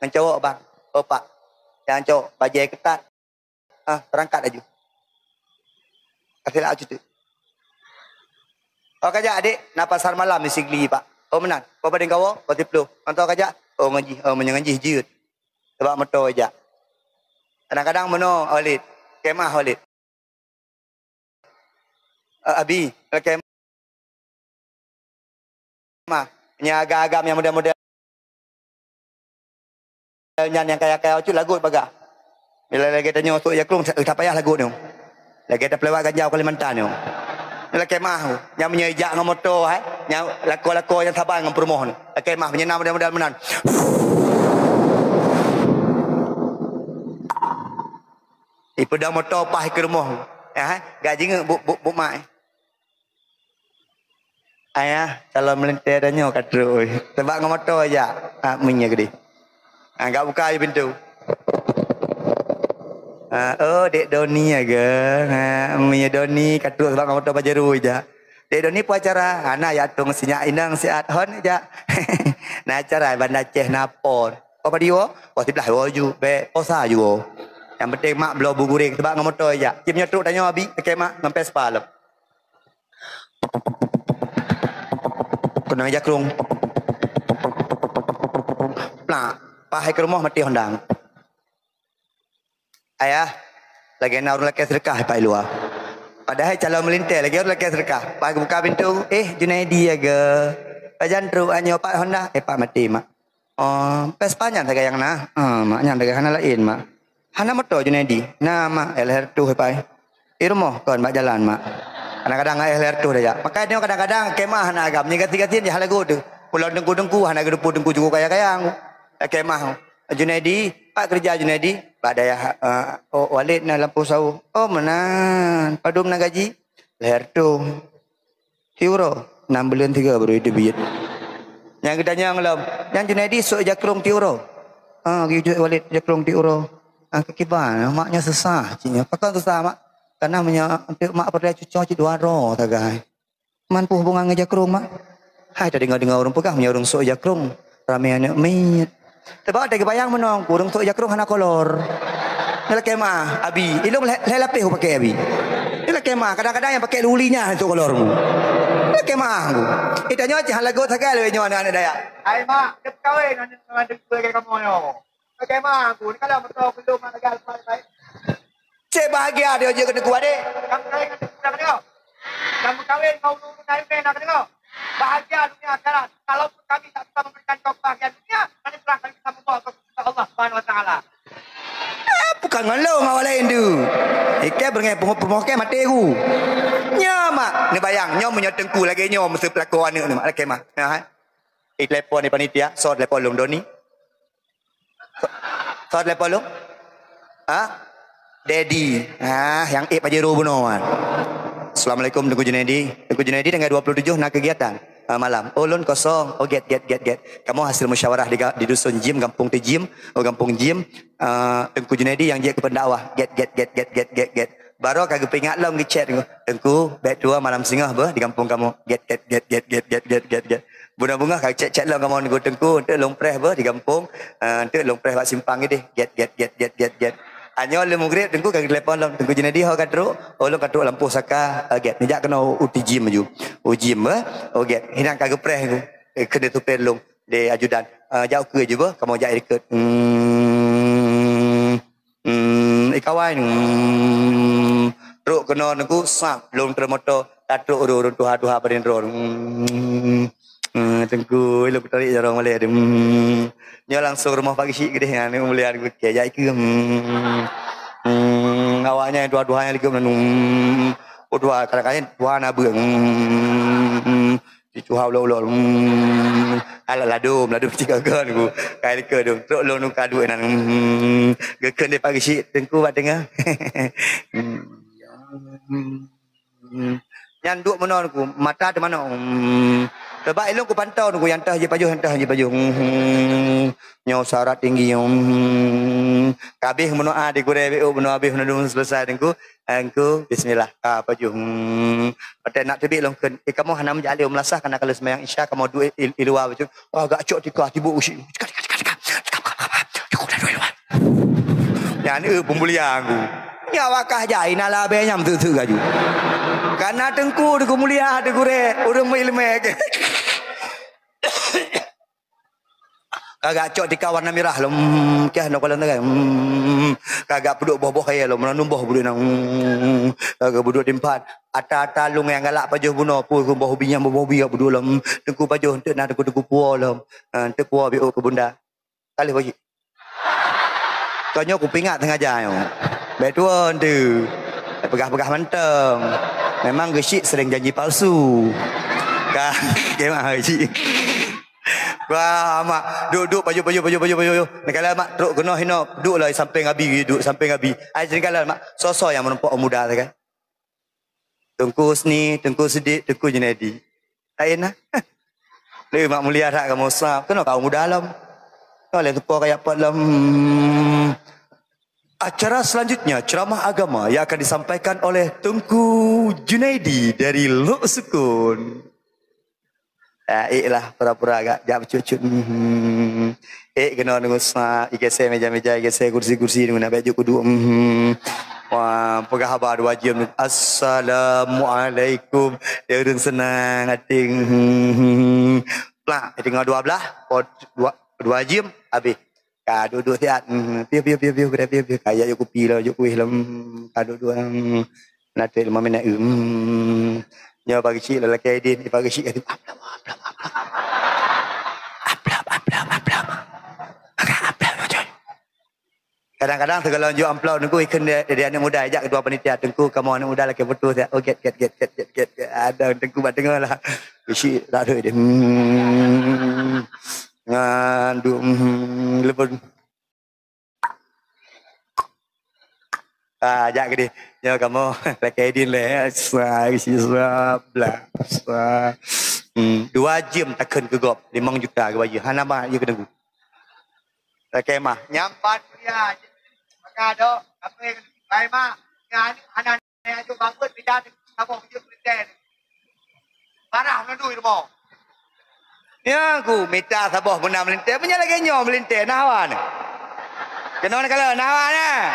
Ngon cowok, bang. "Oh, Pak." Nyang cowok bajèe keutat. "Ah, beurangkat laju. Kasih lah cuti." "Oh, kajak, Dek, na pasar malam di Sigli, Pak." "Oh, meunan. Kau padeng kawoe?" "Dua siploh." "Ngon toh kajak?" "Oh, ngon jih." "Oh, meunyoe ngon jih jeuet. Sabab moto jak." Kadang-kadang meunoe, Walid. Kemah, Walid. Eh, Abi, lakèe mah. Nyang agam-agam nyang model-model nyan nyang kaya-kaya cut lagot bagah. Bila lagèe tanyoe sôk jakrong, tak payah lagot nyoe. Lagèe tapeulewat ganja u Kalimantan nyoe. Lakèe mah, nyang meunyoe jak ngon moto, hai. Nyang lakoe-lakoe nyang saban ngon peurumoh nyoe. Lakèe mah, meunyoe na model-model meunan. Ipeudong moto paih keu rumoh. Eh, gak jingeuk buk, buk, buk mak, eh. Ayah, calon meulintèe tanyoe ka trok, oi. Sabab ngon moto jak. Ah, meunyoe geudeh. Ah, gak buka je pintu. Ah, oh, Dek Doni ya ke? Ah, meunyoe Doni ka trok sabab ngon moto Pajero jak. "Dek Doni, peue acara?" "Hana, jak tueng sinyak inong siat hon jak." "Na acara Banda Aceh na pon." "Oh, padum woe?" "Oh, siblaih woe ju, bèk posa ju woe. Nyang penting mak bloe bu goreng sabab ngon moto jak." Cit meunyoe trok tanyoe Abi, lakèe mah ngon Vespa lom. Keunong jakrong. Plak, paih keu rumoh maté Honda. Ayah, lagèe na ureueng lakèe seudeukah, Pak, i luwa. Padahai calon meulintèe, lagèe ureueng lakèe seudeukah. Pas geubuka pintu, "Eh, Junaidi ya ke? Pajan trok nyoe, Pak, Honda?" "Eh, Pak, maté, Mak." "Oh, Vespa nyan sagai nyang na?" "Ah, Mak, nyan sagai, hana laén, Mak." "Hana moto, Junaidi?" "Na, Mak, eh, lhèe reutôh, Pak." "I rumoh kon bak jalan, Mak." Kadang-kadang eh lhèe reutôh dah jak. Makajih nyoe kadang-kadang kemah hana agam. Nyan gasien-gasien jah lagoe teuh. Ulôn teungku-teungku hana geuteupeue teungku jukuk kaya-kaya. Eh, kemah. "Junaidi, pat keureuja Junaidi?" "Bak dayah, eh, oh, Walid na lampôh sawoe." "Oh, meunan. Padum na gaji?" "Lhèe reutôh." "Tiep uroe?" "Nam buleuen tiga baru jiteubiet." Nyang geutanyong lom, "Nyan Junaidi sôk jakrong tiep uroe?" "Ah, geujok Walid jakrong tiep uroe." "Ah, keu kiban, mak nyoe susah cit nyoe." "Pakon susah, Mak?" "Kareuna meunyoe eunteuk mak peureulèe cucoe cit dua droe sagai." "Man peue hubungan ngon jakrong, Mak?" "Hai, tadeungoe-deungoe ureueng peugah meunyoe ureueng sôk jakrong, ramé aneuk miet." Teuma watèe geubayang meunoe, ureueng sôk jakrong hana kolor. Nyan lakèe mah, Abi. Ilôn lhèe, lhèe lapéh kupakè, Abi. Nyan lakèe mah, kadang-kadang nyang pakè luli nyan sôk kolor. Nyan lakèe mah. Ita nyoe cit hana lagot sagai lé nyoe aneuk-aneuk dayah. Hai mak, keu peukawen aneuk ngon aneuk lagèe kamoe nyoe. Lakèe mah, ni kalau moto keu lôn mak lagèe alfa baik. Cek bahagia dia jeuet keu teungku adék. Kamu kawin ngon teungku dah keudroe. Kamu kawin ngon ureueng laén dah keudroe. Bahagia dunia akhirat. Kalaupun kami tak bisa memberikan kau kebahagiaan dunia, nanti serah kami sama Allah, Allah Subhanahu Wa Taala. Eh, bukan ngon lôn, ngon awak laén tu. Ikai beurangkat pungo peurumoh kèe maté ku. Nyoe mak, neubayang, nyoe meunyoe teungku lagèe nyoe meuseue peulaku aneuk ni mak, lakèe mah. Nah, eh. Itelepon di panitia, soe telepon lôn, Doni? Soe telepon lôn? Ha? Dedi. Ah, nyang ék Pajero bunoe kan. Assalamualaikum Teungku Junaidi. Teungku Junaidi tanggal dua puluh tujuh na kegiatan, ah, malam. Oh, lôn kosong. Oh, gèt, gèt, gèt, gèt. Kamoe hasil musyawarah di ga-, di dusun Jim, gampông Tijim. Oh, gampông Jim. Ah, Teungku Junaidi nyang jeuet keu pendakwah. Gèt, gèt, gèt. Baroe ka geupeuingat lom geuchat, "Teungku, bèk tuwoe malam singoh beuh di gampông kamoe." Gèt, gèt, gèt. Beungoh-beungoh ka chat-chat lom kamoe ngon Teungku, "Eunteuk lôn preh beuh di gampông, eh, eunteuk lôn preh bak simpang idéh." Gèt, gèt, gèt. Nyoe lheuh meugreb Teungku ka geutelepon lom, "Teungku Junaidi ho ka trok?" "Oh, lôn ka trok lampôh saka." Eh, gèt, neujak keunoe u Tijim laju. U Jim beuh. Oh, gèt. Hinan ka geupreh Teungku. Eh, keuneuk supir lôn, lé ajudan. Eh, "Jak ukeue ju beuh, kamoe jak i dikeue." Hmm. Hmm, ikawan, hmm, trok keunoe Teungku, sap, lôn treun moto, ka trok ureueng-ureueng tuha-tuha padum droe. Hmm, hmm, Teungku, lôn tarék jaroe malèe. Hmm, nyoe langsung rumoh Pak Geuchik keudéh nyan, mulia Teungku, kèe jak ikeue. Hmm, hmm, awaknyan tuha-tuha nyang likot nyan. Hmm, oh, tuha, kadang-kadang tuha na beuet. Hmm, hmm, Dicuha ulôn-ulôn. Hmm. Alah ladôm, ladôm sigoe-goe Teungku. Kai likot dum. Trok lôn muka duek nan. Hmm. Geukheun deh Pak Geuchik, Teungku bak teungoh. Hmm. Hmm. Nyan duek meunoe Teungku, mata teumanok. Hmm. Teuma ilôn kupantau Teungku, nyang teuh jipajoh, nyang teuh jipajoh. Hmm. Nyoe syarat tinggi. Hmm. Ka abéh meunoe, ah, di gurée B O meunoe abéh meunoe selesai Teungku. Engku, bismillah. Ka pajoh. Hmm. Watée nak teubiet lôn kheun, "Eh, kamoe hana meujak lé u meulasah, kana ka lheueh seumayang Isya, kamoe duek i, i luwa bacut." Wah, gak cok tika, tiboh usi. Tika, tika, tika, tika. Cukup dah duek luwa. Nyan, eh, peumulia Teungku. Nyan wakah jai, na labée nyang teuk-teuk laju. Kana Teungku, Teungku mulia, Teungku gurée, ureuëng meuileumé. Kagak cok tika warna mirah lom. Hmm, kiah nok kalon tagai. Hmm, kagak peuduek boh-boh kaya lom. Meunanum boh peuduek nang. Hmm, kagak peuduek timpat. Ata-ata lung nyang galak pajoh bunoe. Pue boh ubi nyang boh ubi peuduek lom. Teungku pajoh enteuk na Teungku, Teungku puo lom. Ha, enteuk puo biuk keu bunda. Kalih bagi. Kau nyoe kupingat sengaja nyoe. Baik tuan tu. Peugah-peugah mantong. Memang Geuchik sering janji palsu. Ka, kemah Geuchik. Wah, amak. Duk, duk, pajoh, pajoh, pajoh, pajoh, pajoh. Nengkala mak trok keunoe hinoe, duk lah sampéng abi, duk sampéng abi. Ai nengkala mak, soe-soe nyang meurumpok muda tu kan. Teungku Husni, Teungku Sidik, Teungku Junaidi. Laén na. Lé mak mulia that kamoe sab. Keunoe kamoe muda lom. Kau lé teupok kayak pot lom. Acara selanjutnya ceramah agama yang akan disampaikan oleh Teungku Junaidi dari Lhoksukon. Ah, ék lah, pura-pura agak jak bacut-cut. Hmm. Ék keunoe nunggu sa, igeusé meja-meja, igeusé kursi-kursi, nunggu nak baju kudu. Hmm. Wah, peugah haba dua jeuem. Assalamualaikum. Dia ureuëng seunang ating. Hmm. Plak, tinggai dua belas, oh, dua, dua jeuem habis. Ka duek-duek siat. Hmm, piôh, piôh, piôh, piôh, gurée, piôh, piôh. Ka jak jok kupi lom, jok kuéh lom. Hmm, ka duek-duek. Hmm. Naté lima minit. Hmm. Nyoe Pak Geuchik lelaki idin, Pak Geuchik kata, "Aplop, aplop, aplop. Aplop, aplop, aplop. Agak aplop, coy." Kadang-kadang segala jok amplop Teungku, ikheun dia, dia aneuk muda, jak ketua panitia, "Teungku, kamoe aneuk muda lagi putus, ya." Oh, get, get, get. Ada Teungku bak teungoh lah. Geuchik tak ada dia. Hmm. Ngan du, hmm, lepas. Ah, jak ke dia. Nyoe kamoe, laki idin lé. Sa, isi sa, bla, sa. Hmm, dua jeuem takheun keu gob, limong juta keu baju. Hana ba, ya keu Teungku. Laki mah. Nyampan kuliah. Maka dok, apa yang baik mah. Nyan, anak Nyan aju bangun, pindah saboh bujur meulintèe. Parah meunandui rumoh. Nyan ku mita saboh beuna meulintèe. Meunyo lagèe nyoe meulintèe, na hawa nyoe. Keunoe na kala, na hawa nyoe.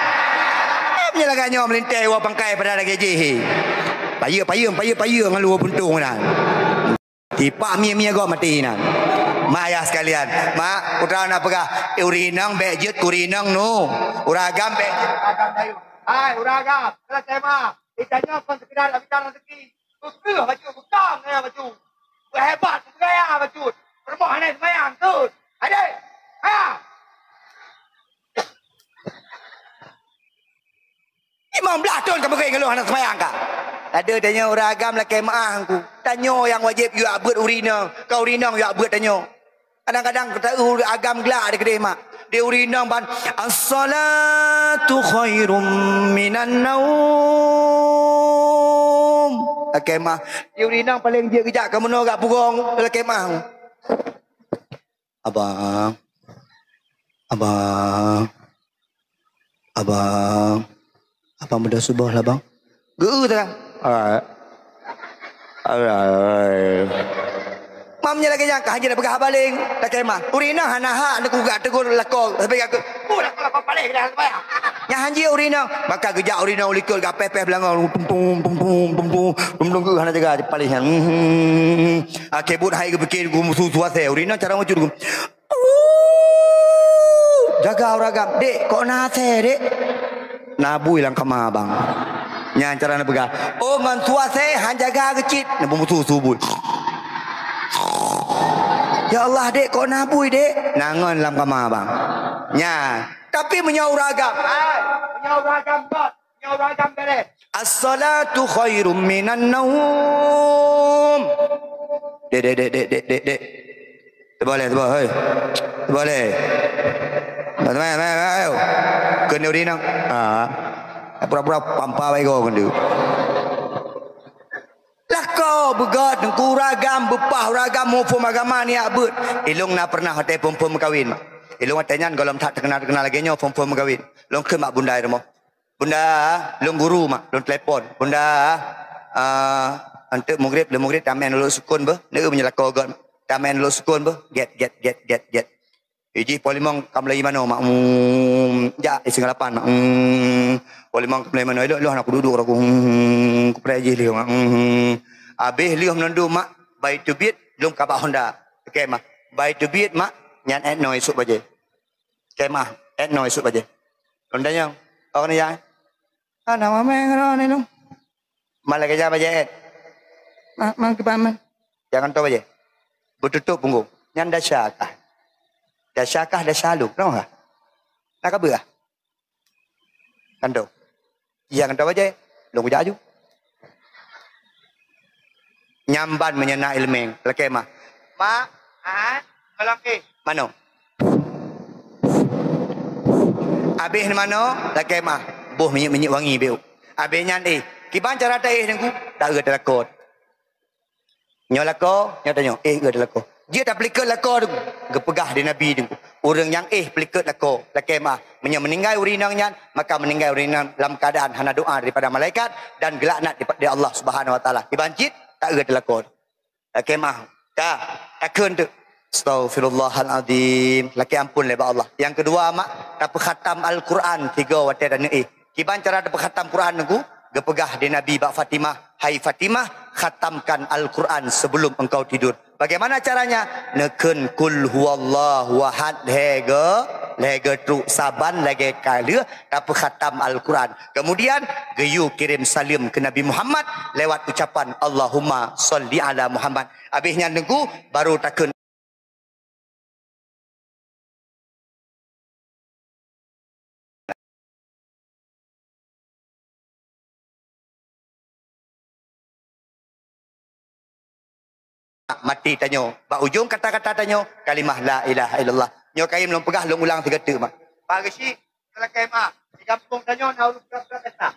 Meunyo lagèe nyoe meulintèe, woe pangkai pada lagèe jih. Payeueng, payeueng, payeueng, payeueng ngon luwa puntông meunan. Tipak mie-mie gob maté inan. Mak ayah sekalian, mak, putra na peugah, eh, ureueng inong bèk jeuet keu ureueng inong nu. Ureueng agam bèk jeuet keu agam dayeuh. Hai, ureueng agam, keulah tema. Geutanyoe kon sekedar mita rezeki. Beukeuh baju, beukam gaya baju. Beuhebat, beugaya bacut. Peurumoh hana seumayang, tut. Adé. Ha! Limong blaih thon ka meugreng ngon lôn hana seumayang ka. Ada tanyoe ureueng agam lakèe meu'ah Teungku. Tanyoe nyang wajéb yuak beuet ureueng inong, ka ureueng inong yuak beuet tanyoe. Kadang-kadang ta eu ureueng agam glak di keudeh mak. Di ureueng inong ban, "As-salatu khairum minan naum." Lakèe meu'ah. Di ureueng inong paléng jeuet geujak keu meunoe gak pugong lakèe meu'ah. Abang. Abang. Abang. Abang beudoh suboh lah, Bang. Geu-eu teuka. Alright. Alright. Mam nyan lagèe nyan, ka hanjeuet peugah baléng, lakèe meu'ah. Ureueng inong hana hak neugok teugor lakoe, tapi ka, oh, lakoe, lakoe paléh dah, lakoe paléh. Nyan hanjeuet ureueng inong, maka geujak ureueng inong likot gak pèh-pèh beulangong, tum, tum, tum, tum, tum, tum, tum, tum, hana jaga paléh nyan. Hmm. Akhé buet hai geupike geumeusue-sue asèe. Ureueng inong cara meucut geuh. Jaga ureueng agam. "Dek, kok na asèe, Dek?" "Na bui lam kama, Bang." Nyan cara neupeugah. "Oh, ngon sue asèe han jaga geuh cit." Neubeumeusue-sue bui. "Ya Allah, Dek, kok na bui, Dek?" "Na ngon lam kama, Bang." Nyan. Tapi meunyoe ureueng agam, hai, meunyoe ureueng agam kot, meunyoe ureueng agam bèrèh. As-salatu khairum minan naum. Dek, dek, dek, dek, dek, dek, dek. Teubaleh, teubaleh, hei. Teubaleh. Mai, mai, mai, mai, ayo. Keuneuri nang. Ah. Pura-pura pampa bae go keuneuri. Lakoe beugot, teungku, uragam beupah, uragam muphom agama nyak beuet. Ilong na pernah watèe phom-phom meukawén, mak. Ilong watèe nyan gohlom that teukeunal-teukeunal lagèe nyoe phom-phom meukawén. Lôn kheun mak bunda rumoh. "Bunda, lôn guru, mak, lôn telepon. Bunda, ah, eunteuk mugrib, lheuh mugrib tamén lôn sukon beuh. Neu meunyoe lakoe got, mak. Tamén lôn sukon beuh." Gèt, gèt, gèt, gèt, gèt. Ijih poh limong ka mulai manoe, mak. Hmm, jak, isi ngelapan, mak. Hmm, poh limong ka mulai manoe. Ilok, ilok, hana kuduek-duek roh ku. Hmm, kupreh jih lheuh, mak. Hmm. Abéh lheuh meunandum, mak, bah teubiet, lôn ka bak Honda. Oke, mak. Bah teubiet, mak, nyan èt noe isuk bajèe. Kemah, èt noe isuk bajèe. Lôn tanyong, "Oh, ni ya?" "Hana mamèh ngon ni lôn." "Man lagèe nyan bajèe èt?" "Ma, man kiban man." "Jangan tôh bajèe. Beututôp punggong." "Nyan dasa kah?" "Dasa kah, dasa lôn. Pernah kah?" "Na ka beuh kah?" "Kan tôh." "Iya, ngon tôh bajèe. Lôn kujak aju." Nyan ban meunyoe na ileumèe, lakèe mah. "Mak, ah, golom pih." "Manoe?" Abéh manoe, lakèe mah. Boh minyeuk-minyeuk wangi beuh. Abéh nyan éh. Kiban cara taéh, Teungku? Taeu teuh lakoe. Nyoe lakoe, nyoe tanyoe, éh, eu teuh lakoe. Jeuet tapeulikot lakoe tu, geupeugah di Nabi tu. Ureueng nyang éh peulikot lakoe, lakèe meu'ah. Meunyoe meuninggai ureueng inong nyan, maka meuninggai ureueng inong lam keuadaan hana doa daripada malaikat dan geulaknat di, di Allah Subhanahu Wa Taala. Kiban cit, taeu teuh lakoe. Lakèe meu'ah. Ka, takheun teuk. Astaghfirullahalazim. Lakèe ampôn lé bak Allah. Nyang keudua, mak, tapeukhatam Al-Quran tiga watèe taneuk éh. Kiban cara tapeukhatam Quran Teungku? Geupeugah di Nabi bak Fatimah, "Hai Fatimah, khatamkan Al-Quran sebelum engkau tidur." Bagaimana caranya? Neukheun Qul huwallahu ahad lhèe go, lhèe go trok saban lagèe ka lheueh tapeukhatam Al-Quran. Kemudian, geuyue kirém saleuem keu Nabi Muhammad lewat ucapan, "Allahumma shalli ala Muhammad." Abéh nyan Teungku, baru takheun maté tanyoe. Bak ujong kata-kata tanyoe, kalimah la ilaha illallah. Nyoe kayém lôn peugah, lôn ulang sigoe teuk, mak. Bak geuchik, lakèe meu'ah. Di gampông tanyoe na ureueng brat-brat desa.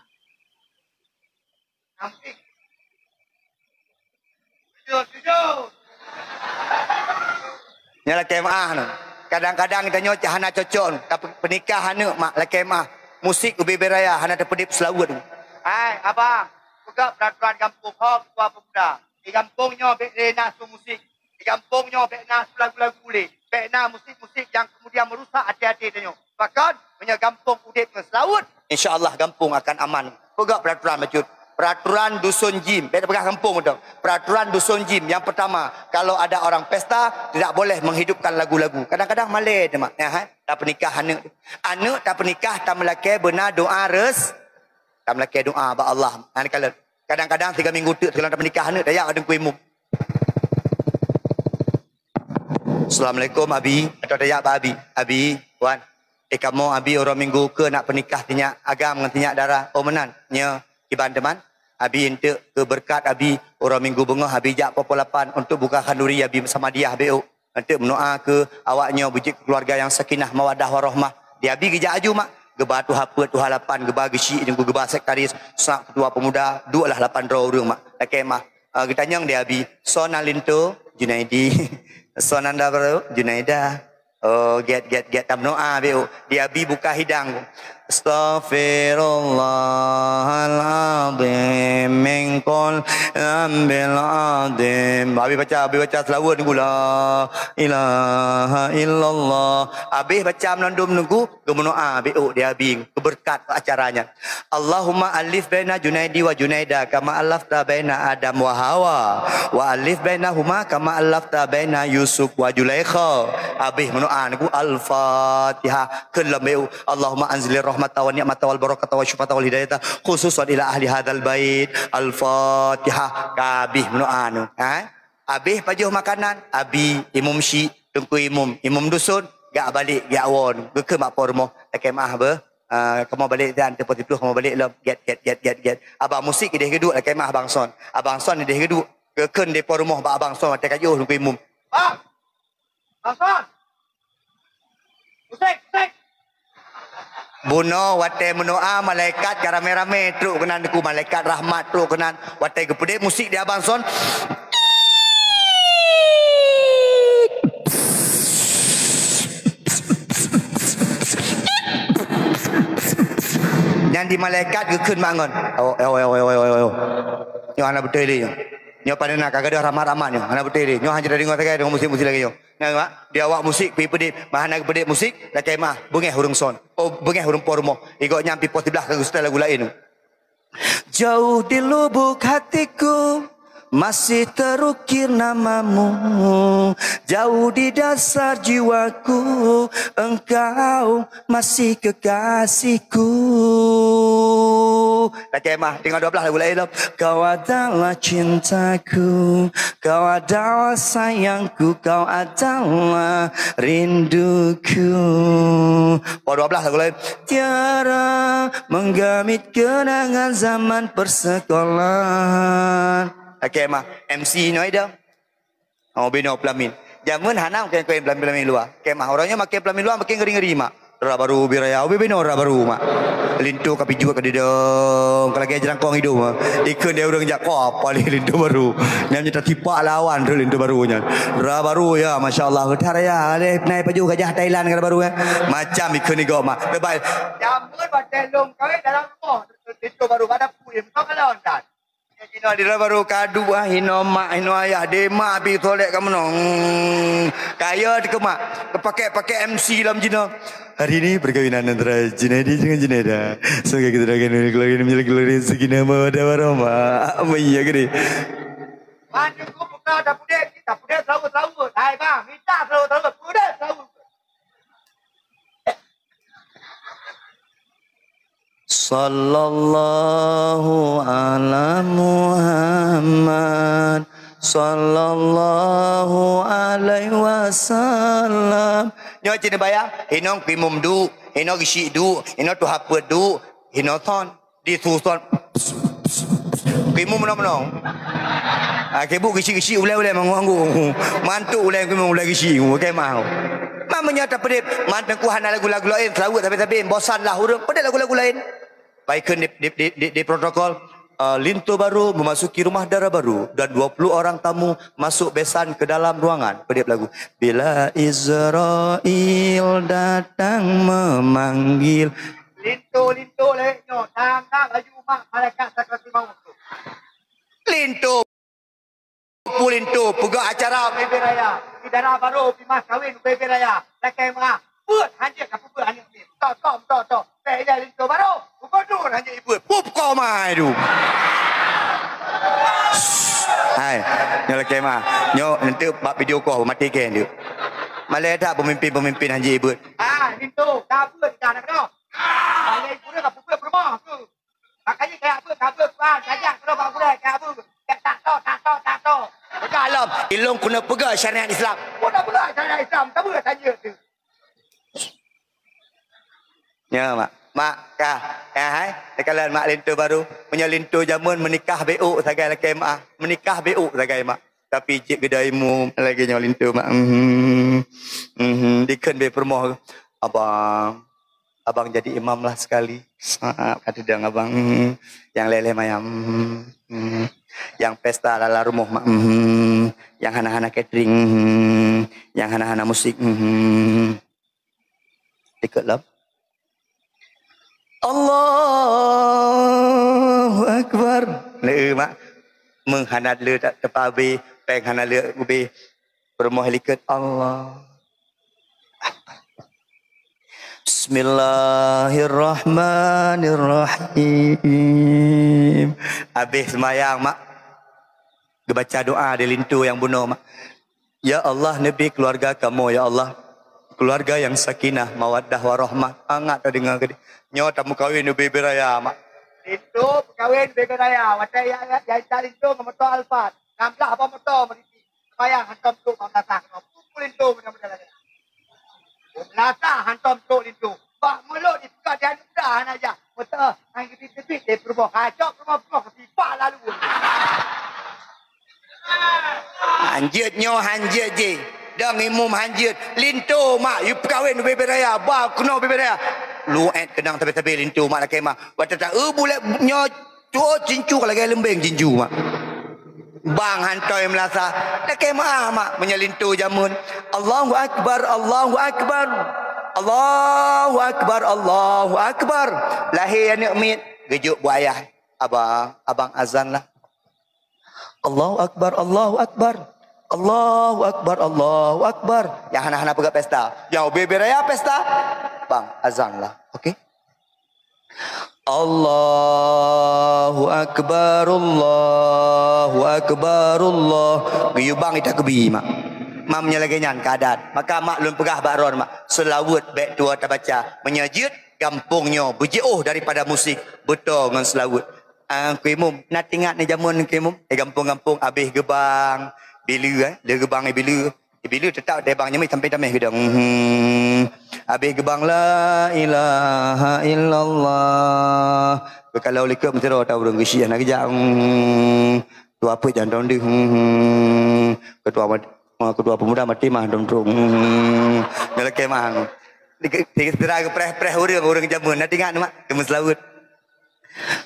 Nyan lakèe meu'ah nyoe. Kadang-kadang tanyoe cit hana cocok, tapi peunikah aneuk, mak, lakèe meu'ah. Musik ubé-bé raya hana teupeudép seulaweuet. Hai, abang, peugah peuraturan gampông ho ketua pemuda. Di gampông nyoe bèk lé na su musik. Di gampông nyoe bèk na su lagu-lagu lé. Bèk na musik-musik nyang keumudian meurusak até-até tanyoe. Pakon, meunyoe gampông udép ngon seulaweuet, insya Allah gampông akan aman. Peugah peuraturan bacut. Peuraturan dusun jim. Bèk tapeugah gampông beutôi. Peuraturan dusun jim. Nyang peurtama, kalau ada orang pesta, tidak boleh menghidupkan lagu-lagu. Kadang-kadang malèe teuma. Ya, hai? Tapeunikah aneuk. Aneuk tapeunikah tameulakèe beuna doa res-, tameulakèe doa bak Allah. Ha, ni kalon. Kadang-kadang tiga minggu teuk, seuleueng tapeunikah aneuk, tajak bak teungku imum. "Assalamualaikum, Abi." Atau tajak bak Abi. "Abi, wan, eh, kamoe Abi uroe Minggu keu nak peunikah si nyak agam ngon si nyak dara." "Oh, meunan. Nyoe, kiban teuma. Abi eunteuk keu beureukat Abi, uroe Minggu beungoh Abi jak poh-poh lapan untuk buka khanduri Abi meusamadiyah beuh. Eunteuk meudoa keu awak nyoe beujeuet keu keuluwarga nyang sakinah mawaddah warahmah." Di Abi geujak aju, mak. Geuba tuha peuet, tuha lapan, geuba geuchik, geuba sekretaris, sab ketua pemuda, duek lah lapan droe ureueng, mak. Lakèe meu'ah. Ah, geutanyong di Abi, "Soe nan linto?" "Junaidi." "Soe nan dara?" "Junaida." Oh, gèt, gèt, gèt, tameudoa beuh. Di Abi buka hidang. "Astaghfirullahalazim min kulli dzambil azim." Abi baca, Abi baca seulaweuet Teungku, "La ilaha illallah." Abéh baca meunandum Teungku, geumeudoa beuh di Abi, keu beureukat acara nyan. "Allahumma alif baina Junaidi wa Junaida kama alafta baina Adam wa Hawa, wa alif bainahuma kama alafta baina Yusuf wa Zulaikha." Abéh meudoa Teungku, Al-Fatihah. Kheun lom beuh, "Allahumma anzilir rahmata wa ni'mata wal barakata wa syafa'ata wal hidayata khususan ila ahli hadzal bait." Al-Fatihah. Ka abéh meudoa Teungku. Ha? Abéh pajoh makanan, Abi, imum syik, teungku imum, imum dusun, geujak balék, geujak woe Teungku. Geukheun bak po rumoh, "Lakèe meu'ah beuh. Ah, kamoe balék nyan, teupeu siplôh kamoe balék lom." Gèt, gèt, gèt, gèt, gèt. Abang musik idéh geuduek, lakèe meu'ah Abang Son. Abang Son idéh geuduek. Geukheun di po rumoh bak abang Son watèe ka jiôh Teungku Imum. Bang! Bang Son! Musik, musik! Bunoe watèe meudoa, malaikat ka ramé-ramé trok keunan, Teungku, malaikat rahmat trok keunan. Watèe geupeudeh musik di abang Son, nyan di malaikat geukheun mak ngon. Ayo, ayo, ayo, ayo, ayo, ayo. Nyoe hana beutôi lé nyoe. Nyoe pane na ka gadôh rahmat-rahmat nyoe. Hana beutôi lé. Nyoe hana deungoe sagai deungon musik-musik lagèe nyoe. Nyan, Mak, di awak musik pi peudeh, mah hana geupeudeh musik, lakèe mah beungèh ureueng Son. Oh, beungèh ureueng po rumoh. Igoe nyan pi poh siblah ka geuseutôt lagu laén. Jauh di lubuk hatiku masih terukir namamu, jauh di dasar jiwaku engkau masih kekasihku. Lakèe mah, tinggai dua blah lagu laén lom. Kau adalah cintaku, kau adalah sayangku, kau adalah rinduku. Poh dua blah lagu laén. Tiada menggamit kenangan zaman persekolahan. Lakèe mah, M C nyoe dah. Oh, binoe peulamin. Jameun hana meukawen-kawen peulamin-peulamin luwa. Kèe mah, uroe nyoe makai peulamin luwa makin ngeri-ngeri, Mak. Dara barô ubé raya, ubé binoe dara barô, Mak. Linto ka pijuet ka didong, ka lagèe jeurangkong idong, Mak. Ikheun di ureueng jak, "Ko apa lé linto barô?" Nyan nyoe tatipak lawan tu linto barô nyan. Dara barô ya, masya Allah. Geutar ya, lé nai pajoh gajah Thailand dara barô ya. Macam ikheun igoe, Mak. Lebai. Jameun watèe lôn kawin dalam rumoh linto barô, kada pui, meukalon dan. Jinoe di dara barô ka duek, ah, hinoe mak, hinoe ayah, dema pi solek ka meunoe. Hmm, kaya teuh keu mak, keu pakèk-pakèk M C lom jinoe. Hari ini perkahwinan antara Junaidi dengan Junaida. Semoga kita doakan keluarga ini menjadi keluarga yang sakinah mawaddah warahmah. Amin ya kadi. Ban teungku buka dapur dek, dapur dek selalu-selalu. Hai bang, minta selalu-selalu, pudek selalu. Sallallahu ala Muhammad, sallallahu alaihi wasallam. Nyoe cit neubayang, hinoe Teungku Imum duek, hinoe Geuchik duek, hinoe Tuha Peuet duek, hinoe Son. Di Son. Teungku Imum meunoe-meunoe. Ah, keubu Geuchik-Geuchik ulèe-ulèe mangguk-angguk. Mantuk ulèe Teungku Imum ulèe Geuchik. Oke, mau. Mak meunyoe tapeudeh, mak Teungku hana lagu-lagu laén, seulaweuet sabe-sabe, bosan lah ureueng, peudeh lagu-lagu laén. Baikkan di, di, di, di, di protokol, eh, linto baru memasuki rumah dara baru dan dua puluh orang tamu masuk besan ke dalam ruangan. Peudeh lagu. Bila Israel datang memanggil. Linto, linto lagèe nyoe, tanda laju umat malaikat sakratul maut tu. Linto. Pu linto, peugah acara bebe raya. Di dara baru pi mas kawin bebe raya. Lakèe meuah. Buet hanjeuet ka peubeuet aneuk miet. Tok, tok, tok, tok. Teh ilèe linto baru. Gubernur hanjeuet ibuet. Pup ko mai du. Hai, nyoe lakèe meuah. Nyoe nanti bak video call mati ke tu. Malèe that pemimpin-pemimpin hanjeuet ibuet. Ah, linto, ka buet dah nak kena. Malèe ibu dia ka peubeuet peurumoh tu. Makanya kayak apa, apa, Tuhan, saja kalau bak gulai, kayak apa. Kayak tak tahu, tak tahu, tak tahu. Peugah lom, ilôn keuneuk peugah syariat Islam. Kau dah peugah syariat Islam, tak boleh tanya tu. Ya, Mak. Mak, ka. Ya, hai. Sekarang Mak linto baru. Punya linto jameun menikah beuk sagai lakèe Mak. Menikah beuk sagai Mak. Tapi cit geuda imu lagi nyoe linto Mak. Mhm. Mhm. Dikheun be peurumoh. Abang. Abang jadi imam lah sekali. Saat kata dang abang, hmm, yang leleh mayam, hmm, yang pesta lala rumoh mak, hmm, yang hana-hana catering, hmm, yang hana-hana musik, hmm. Ikut lah. Allahu Akbar. Le mak, menghanat le tak tepabe, peng hana le ube. Peurumoh likot Allah. Bismillahirrahmanirrahim. Habis sembahyang, mak. Gebaca doa di linto nyang bunoe, mak. Ya Allah, neubi keluarga kamoe, ya Allah. Keluarga yang sakinah, mawaddah, warahmah. Angat tadeungoe keudeh. Nyoe tameukawen neubi beraya, mak. Linto peukawen neubi beraya. Watèe ya, ya, ya, linto ngon moto Alphard. Enam belas boh moto meuriti. Sembahyang hantom trok bak meulasah keunoe. Pukul linto mudah-mudahan lagèe. Meulasah hantom trok linto. Bak mulod dipeugah di aneuk muda hana jak. Meuteuk, han geubit-geubit lé peurumoh. Kacok peurumoh-peurumoh keusipak lalu. Jeuet nyoe han jeuet jih. Dong imum han jeuet. Linto mak, yue peukawen ubé-bé raya, ba keunoe ubé-bé raya. Luet keunong sabe-sabe linto mak lakée mah. Watée ta-eu bulek nyoe tuwoe cincu ka lagée leumbeng cincu mak. Bang hantoi meulasa. Lakée meu'ah mak meunyoe linto jameun. Allahu akbar, Allahu akbar. Allahu akbar, Allahu akbar. Lahé aneuëk miet, geujok buet ayah. Abang, abang azan lah. Allahu akbar, Allahu akbar. Allahu akbar, Allahu akbar. Nyang hana-hana peugah pesta. Nyang ubé-bé raya pesta. Bang, azan lah. Oke. Allahu akbar, Allahu akbar, Allah. Geuyue bang ita keubi mak. Mam nyang lagée nyan keadaan. Maka mak lôn peugah bak droe mak, seulaweuet bék tuwoe tabaca. Meunyoe jeuet gampông nyoe beujiôh daripada musik, beutoe ngon seulaweuet. Ah, Teungku Imum, na teuingat ni jameun Teungku Imum? Eh, gampông-gampông abéh geubang, bileue, eh, le geubang, eh, bileue. Eh, bileue teutap teuh bang nyamai sampai tameh geudong. Hmm. Abéh geubang la ilaha illallah. Geukalon likot meusidroe ta ureuëng geusyik hana geujak. Hmm. Ketua peuet jantung deuh. Hmm. Ketua mat-, ketua pemuda mati mah dong trok. Hmm. Nyang lakée mah. Di, di, di, geupreh-preh ureuëng, ureuëng jameun. Na teuingat mak? Geumeuseulaweuet.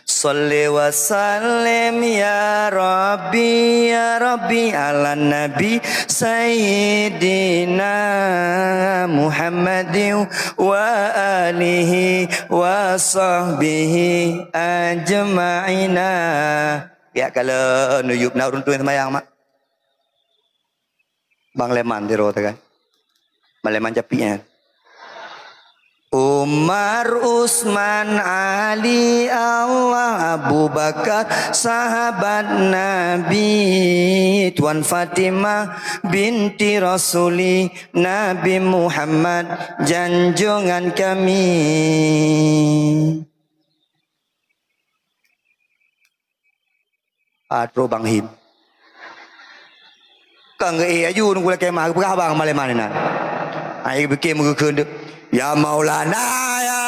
Shalli wa sallim ya Rabbi, ya Rabbi, ala Nabi Sayyidina Muhammadin wa alihi wa sahbihi ajma'ina. Ya, kalau nuyup na ureuëng tueng sembahyang mak. Bang Leman sidroe teuh kan. Bang Leman Capek nyan. Umar, Utsman, Ali, Allah, Abu Bakar, sahabat Nabi, Tuan Fatimah binti Rasuli, Nabi Muhammad, janjongan kami. Ah, trok Bang Him. Ka ngeu-ék aju nunggu lakée mah, geupeugah bang malée-malée nan. Ai bike meugeukeun deuek. Ya Maulana, ya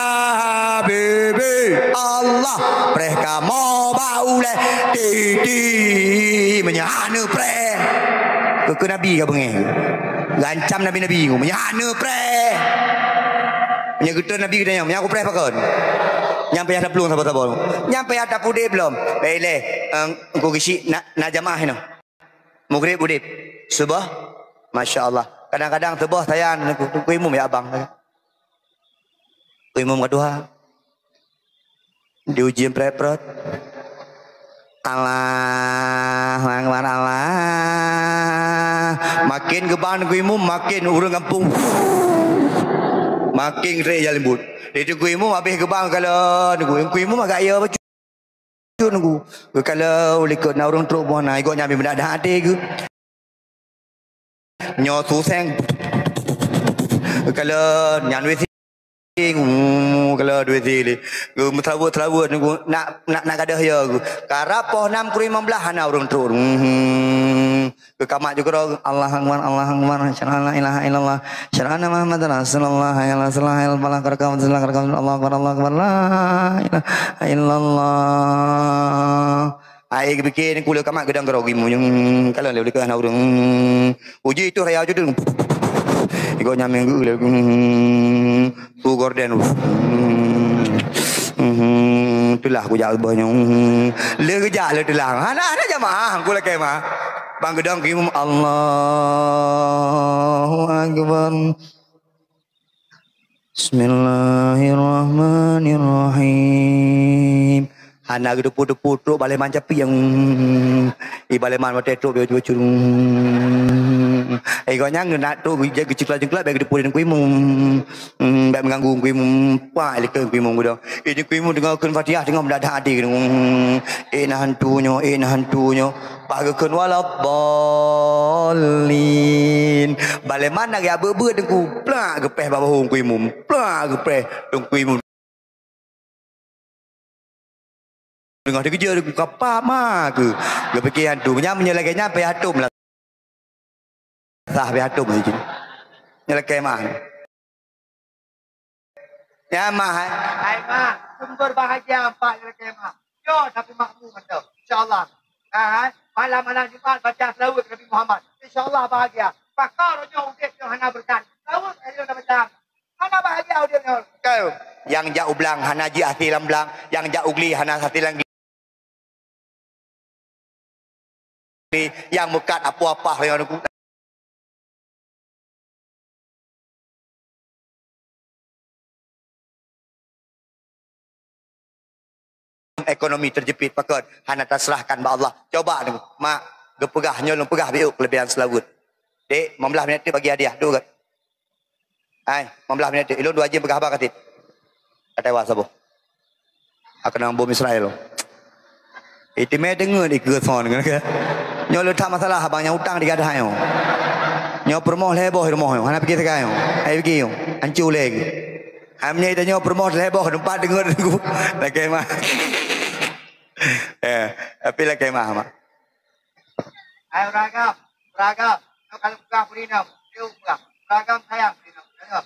Habibi, Allah, preh kamoe bak ulée titi meunyoe hana preh. Keu, keu Nabi ka beungéh. Gancam nabi-nabi ngu, meunyoe hana preh. Meunyoe geuteun Nabi geutanyoe, meunyoe aku preh pakon? Nyang payah taplueng saboh-saboh. Nyang payah tapudeb lom. Baik leh, eh, engku geusyik na, na jamaah inoe. Mugrib udeb. Suboh, masya Allah. Kadang-kadang suboh saya Teungku Imum ya abang. Teungku Imum kedua. Diuji preh-preh. Allahu Akbar, Allah. Makin geubang Teungku Imum, makin ureuëng gampông. Makin ré jalan but. Di Teungku Imum habéh geubang kalau Teungku Imum agak ya bacut Teungku. Kalau likot na ureuëng trok buah na, igok nyang meudak-dak até geuh. Nyoe suseng. Kalau nyan W C, uh, kalau W C le. Geumeusaweuet-saweuet nunggu nak, nak, nak gadoh ya geuh. Karab poh nam kureueng limong blaih hana ureuëng trok. Hmm. Geukamat ju keudroe, Allahu Akbar, Allahu Akbar, asyhadu an la ilaha illallah, asyhadu anna Muhammadar Rasulullah, hayya 'alas shalah, hayya 'alal falah, qad qamatis shalah, qad qamatis shalah, Allahu Akbar, Allahu Akbar, la ilaha illallah. Ai geupike ni kula kamat geudong keudroe gimu nyang kalau lé ulih keu hana ureuëng. Uji itu raya judul. Igo nyameng geu lé. Tu gorden. Hmm, teulah kujak boh nyoe. Le geujak le teulah. Hana, hana jamaah, ku lakée mah. Bang geudong keu imum, Allahu Akbar. Bismillahirrahmanirrahim. Hana geudepu-depu trok balée mancapi nyang, i balée man watée trok beu cucu. Eh, gobnyan geunak trok geucuklat-cuklat bèk geudepu di Teungku Imum. Hmm, bèk meuganggu Teungku Imum. Pak, ilikeue Teungku Imum geudoe. Eh, Teungku Imum teungoh kheun Fatihah, teungoh meudadah até geudoe. Eh, na hantu nyoe, eh, na hantu nyoe. Bah geukheun waladdallin. Balée man na geubeuet-beuet Teungku. Plak geupéh bak bahô Teungku Imum. Plak geupéh Teungku Imum. Teungoh dikeujeuet Teungku, ka pap ma keuh. Geupike hantu. Nyan meunyoe lagée nyan payah tom lah. Sah payah tom lah jih. Nyoe lakée mah. Nyan mah, hai. Hai mah, sumber bahagia empat nyoe lakée mah. Yo, tapi makmu mantap. Insya Allah. Ha, hai. Malam-malam Jumat baca selawat Nabi Muhammad. Insya Allah bahagia. Pakon roh nyoe udeb nyoe hana beureukat. Lawan ayo dah macam. Hana bahagia udeb nyoe. Kau, nyang jak u blang hana jih hase lam blang, nyang jak u gle hana hase lam gle. Nyang meukat apoh apah nyang ekonomi terjepit, pakon hana taserahkan bak Allah. Coba tu, mak, geupeugah nyoe lôn peugah biuk kelebihan seulaweuet. Dek, lima belas minit tu bagi hadiah, dua kan? Hai, lima belas minit tu. Ilôn dua jam peugah haba ka cit. Kata wah saboh. Aku nang bom Israel. Itimé deungon di keu son kan ke? Nyoe leutak masalah abang nyang utang digadah nyoe. Nyoe peurumoh lhèe boh rumoh nyoe. Hana pikir sagai nyoe. Hai pikir nyoe. Ancu lé. Hai meunyoe ita nyoe peurumoh lhèe boh tempat deungon aku. Lakèe mah. Eh, tapi lakèe mah, mak. Hai uragam, uragam. Nyoe kalau peugah beri nyoe, dia peugah. Uragam sayang beri nyoe.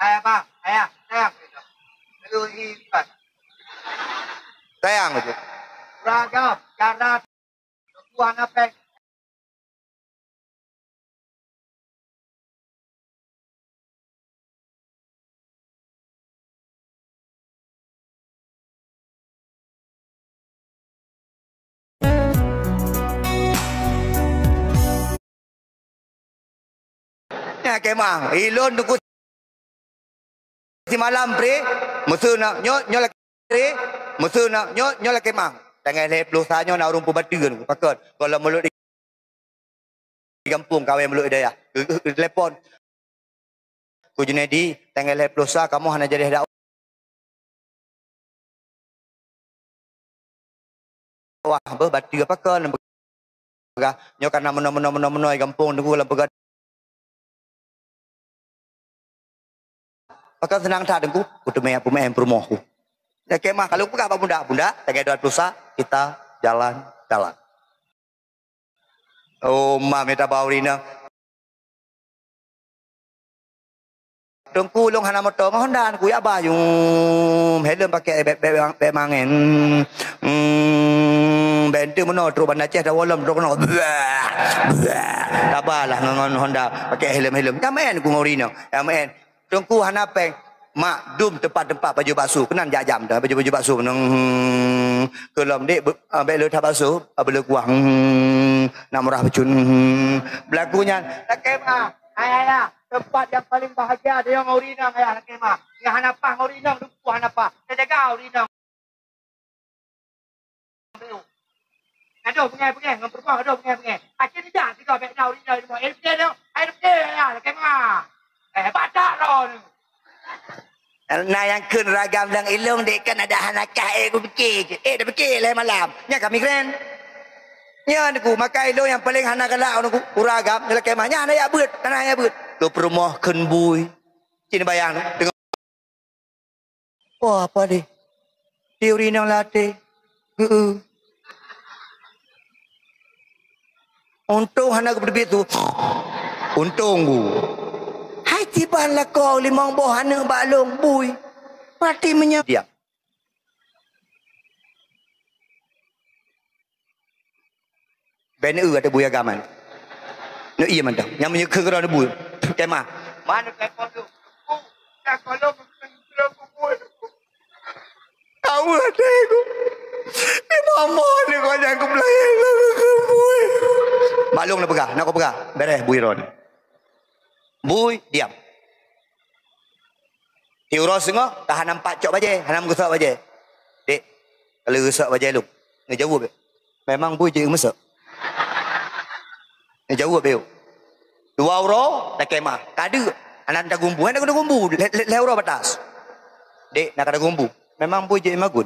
Hai abang, ayah, sayang beri nyoe. Lalu iban. Sayang betul. Uragam, cara tuan apa? Nyan kemah, ilôn teungku simalam pre, meuseu na nyoe, nyoe lakèe pre, meuseu na nyoe, nyoe lakèe mang. Tanggai lhèe ploh sa nyoe na ureueng peubateue teungku, pakon? Gohlom mulod di gampông kawé mulod di dayah. Telepon. Ku Junaidi, tanggai lhèe ploh sa kamoe hana jadi dakwah. Wah, beuh bateue pakon peugah. Nyoe kana meunoe, meunoe, meunoe, meunoe gampông teungku lam peugah. Pakon seunang that teungku, kuteumé peumaén peurumoh ku. Lakèe mah kalau peugah bak bunda, bunda, tanggai dua ploh sa, kita jalan-jalan. Oh, ma mita bau rina. Teungku lôn hana moto ngon Honda, ku yak bayum. Helm pakai bèk, bèk, bèk mangen. Hmm, bèk ente meunoe trok Banda Aceh dah wolom trok keunoe. Blah, blah. Tabalah ngon, ngon Honda pakai helm-helm. Nyamaen ku ngon rina. Nyamaen. Teungku hana péng. Mak dum teumpat-teumpat baju bakso. Keunan jak jam dah baju-baju bakso. Neng, hmm, keulom dek, be-, ah, bèk le that bakso, ah, beu le kuah. Hmm, nak murah bacun. Hmm, belaku nyan. Lakèe mah. Hai ayah, tempat yang paling bahagia dia ngon urinang ayah lakèe mah. Nyang hana paih ngon urinang, dumpuk hana paih. Jaga urinang. Gadoh beungèh-beungèh ngon peurumoh, gadoh beungèh-beungèh. Akhé nijak sigoe bèk na urinang di rumoh. Eh, beungèh nyoe. Hai beungèh ayah lakèe mah. Eh, batak droeneuh. Na nyang kheun ragam lam ilong dek kan ada hana kah eh ku pikir. Eh, dah pikir leh malam. Nya kami keren. Nyan ku, maka ilong nyang paling hana galak ku, uragam, nyang lakèe mah, nyan hana yak beuet, hana yak beuet. Keu peurumoh kheun bui. Cit bayang tu, teungoh. Oh, apa deh? Teori nang latih. Heeh. Untông hana geupeuteubit su. Untông ku. Hai tiban lakoe limong boh aneuk bak lôn bui. Berarti meunyoe diam. Bèk neu ateueh bui agam nyan. Neu ié mantong. Nyang meunyeukeu keudroe neubui. Kemah. Mana telepon tu? Dah kalau mungkin belum kubur. Tahu hati aku. Di mama ni kau jangan kebelai. Maklum nak pegang, nak kau pegang. Beres bui ron. Bui, diam. Di uroe singoh, ka hana meupat cok bajèe, hana meugeusok bajèe. Dek, ka lheueh geusok bajèe lôn. Neujaweueb, memang bui jeuet meusok. Neujaweueb, dua uroe, lakèe mah. Ka deuek, hana tagumbu, hana tagumbu. Lhèe, lhèe, lhèe uroe batas. Dek, na ka tagumbu. Memang bui jeuet magun.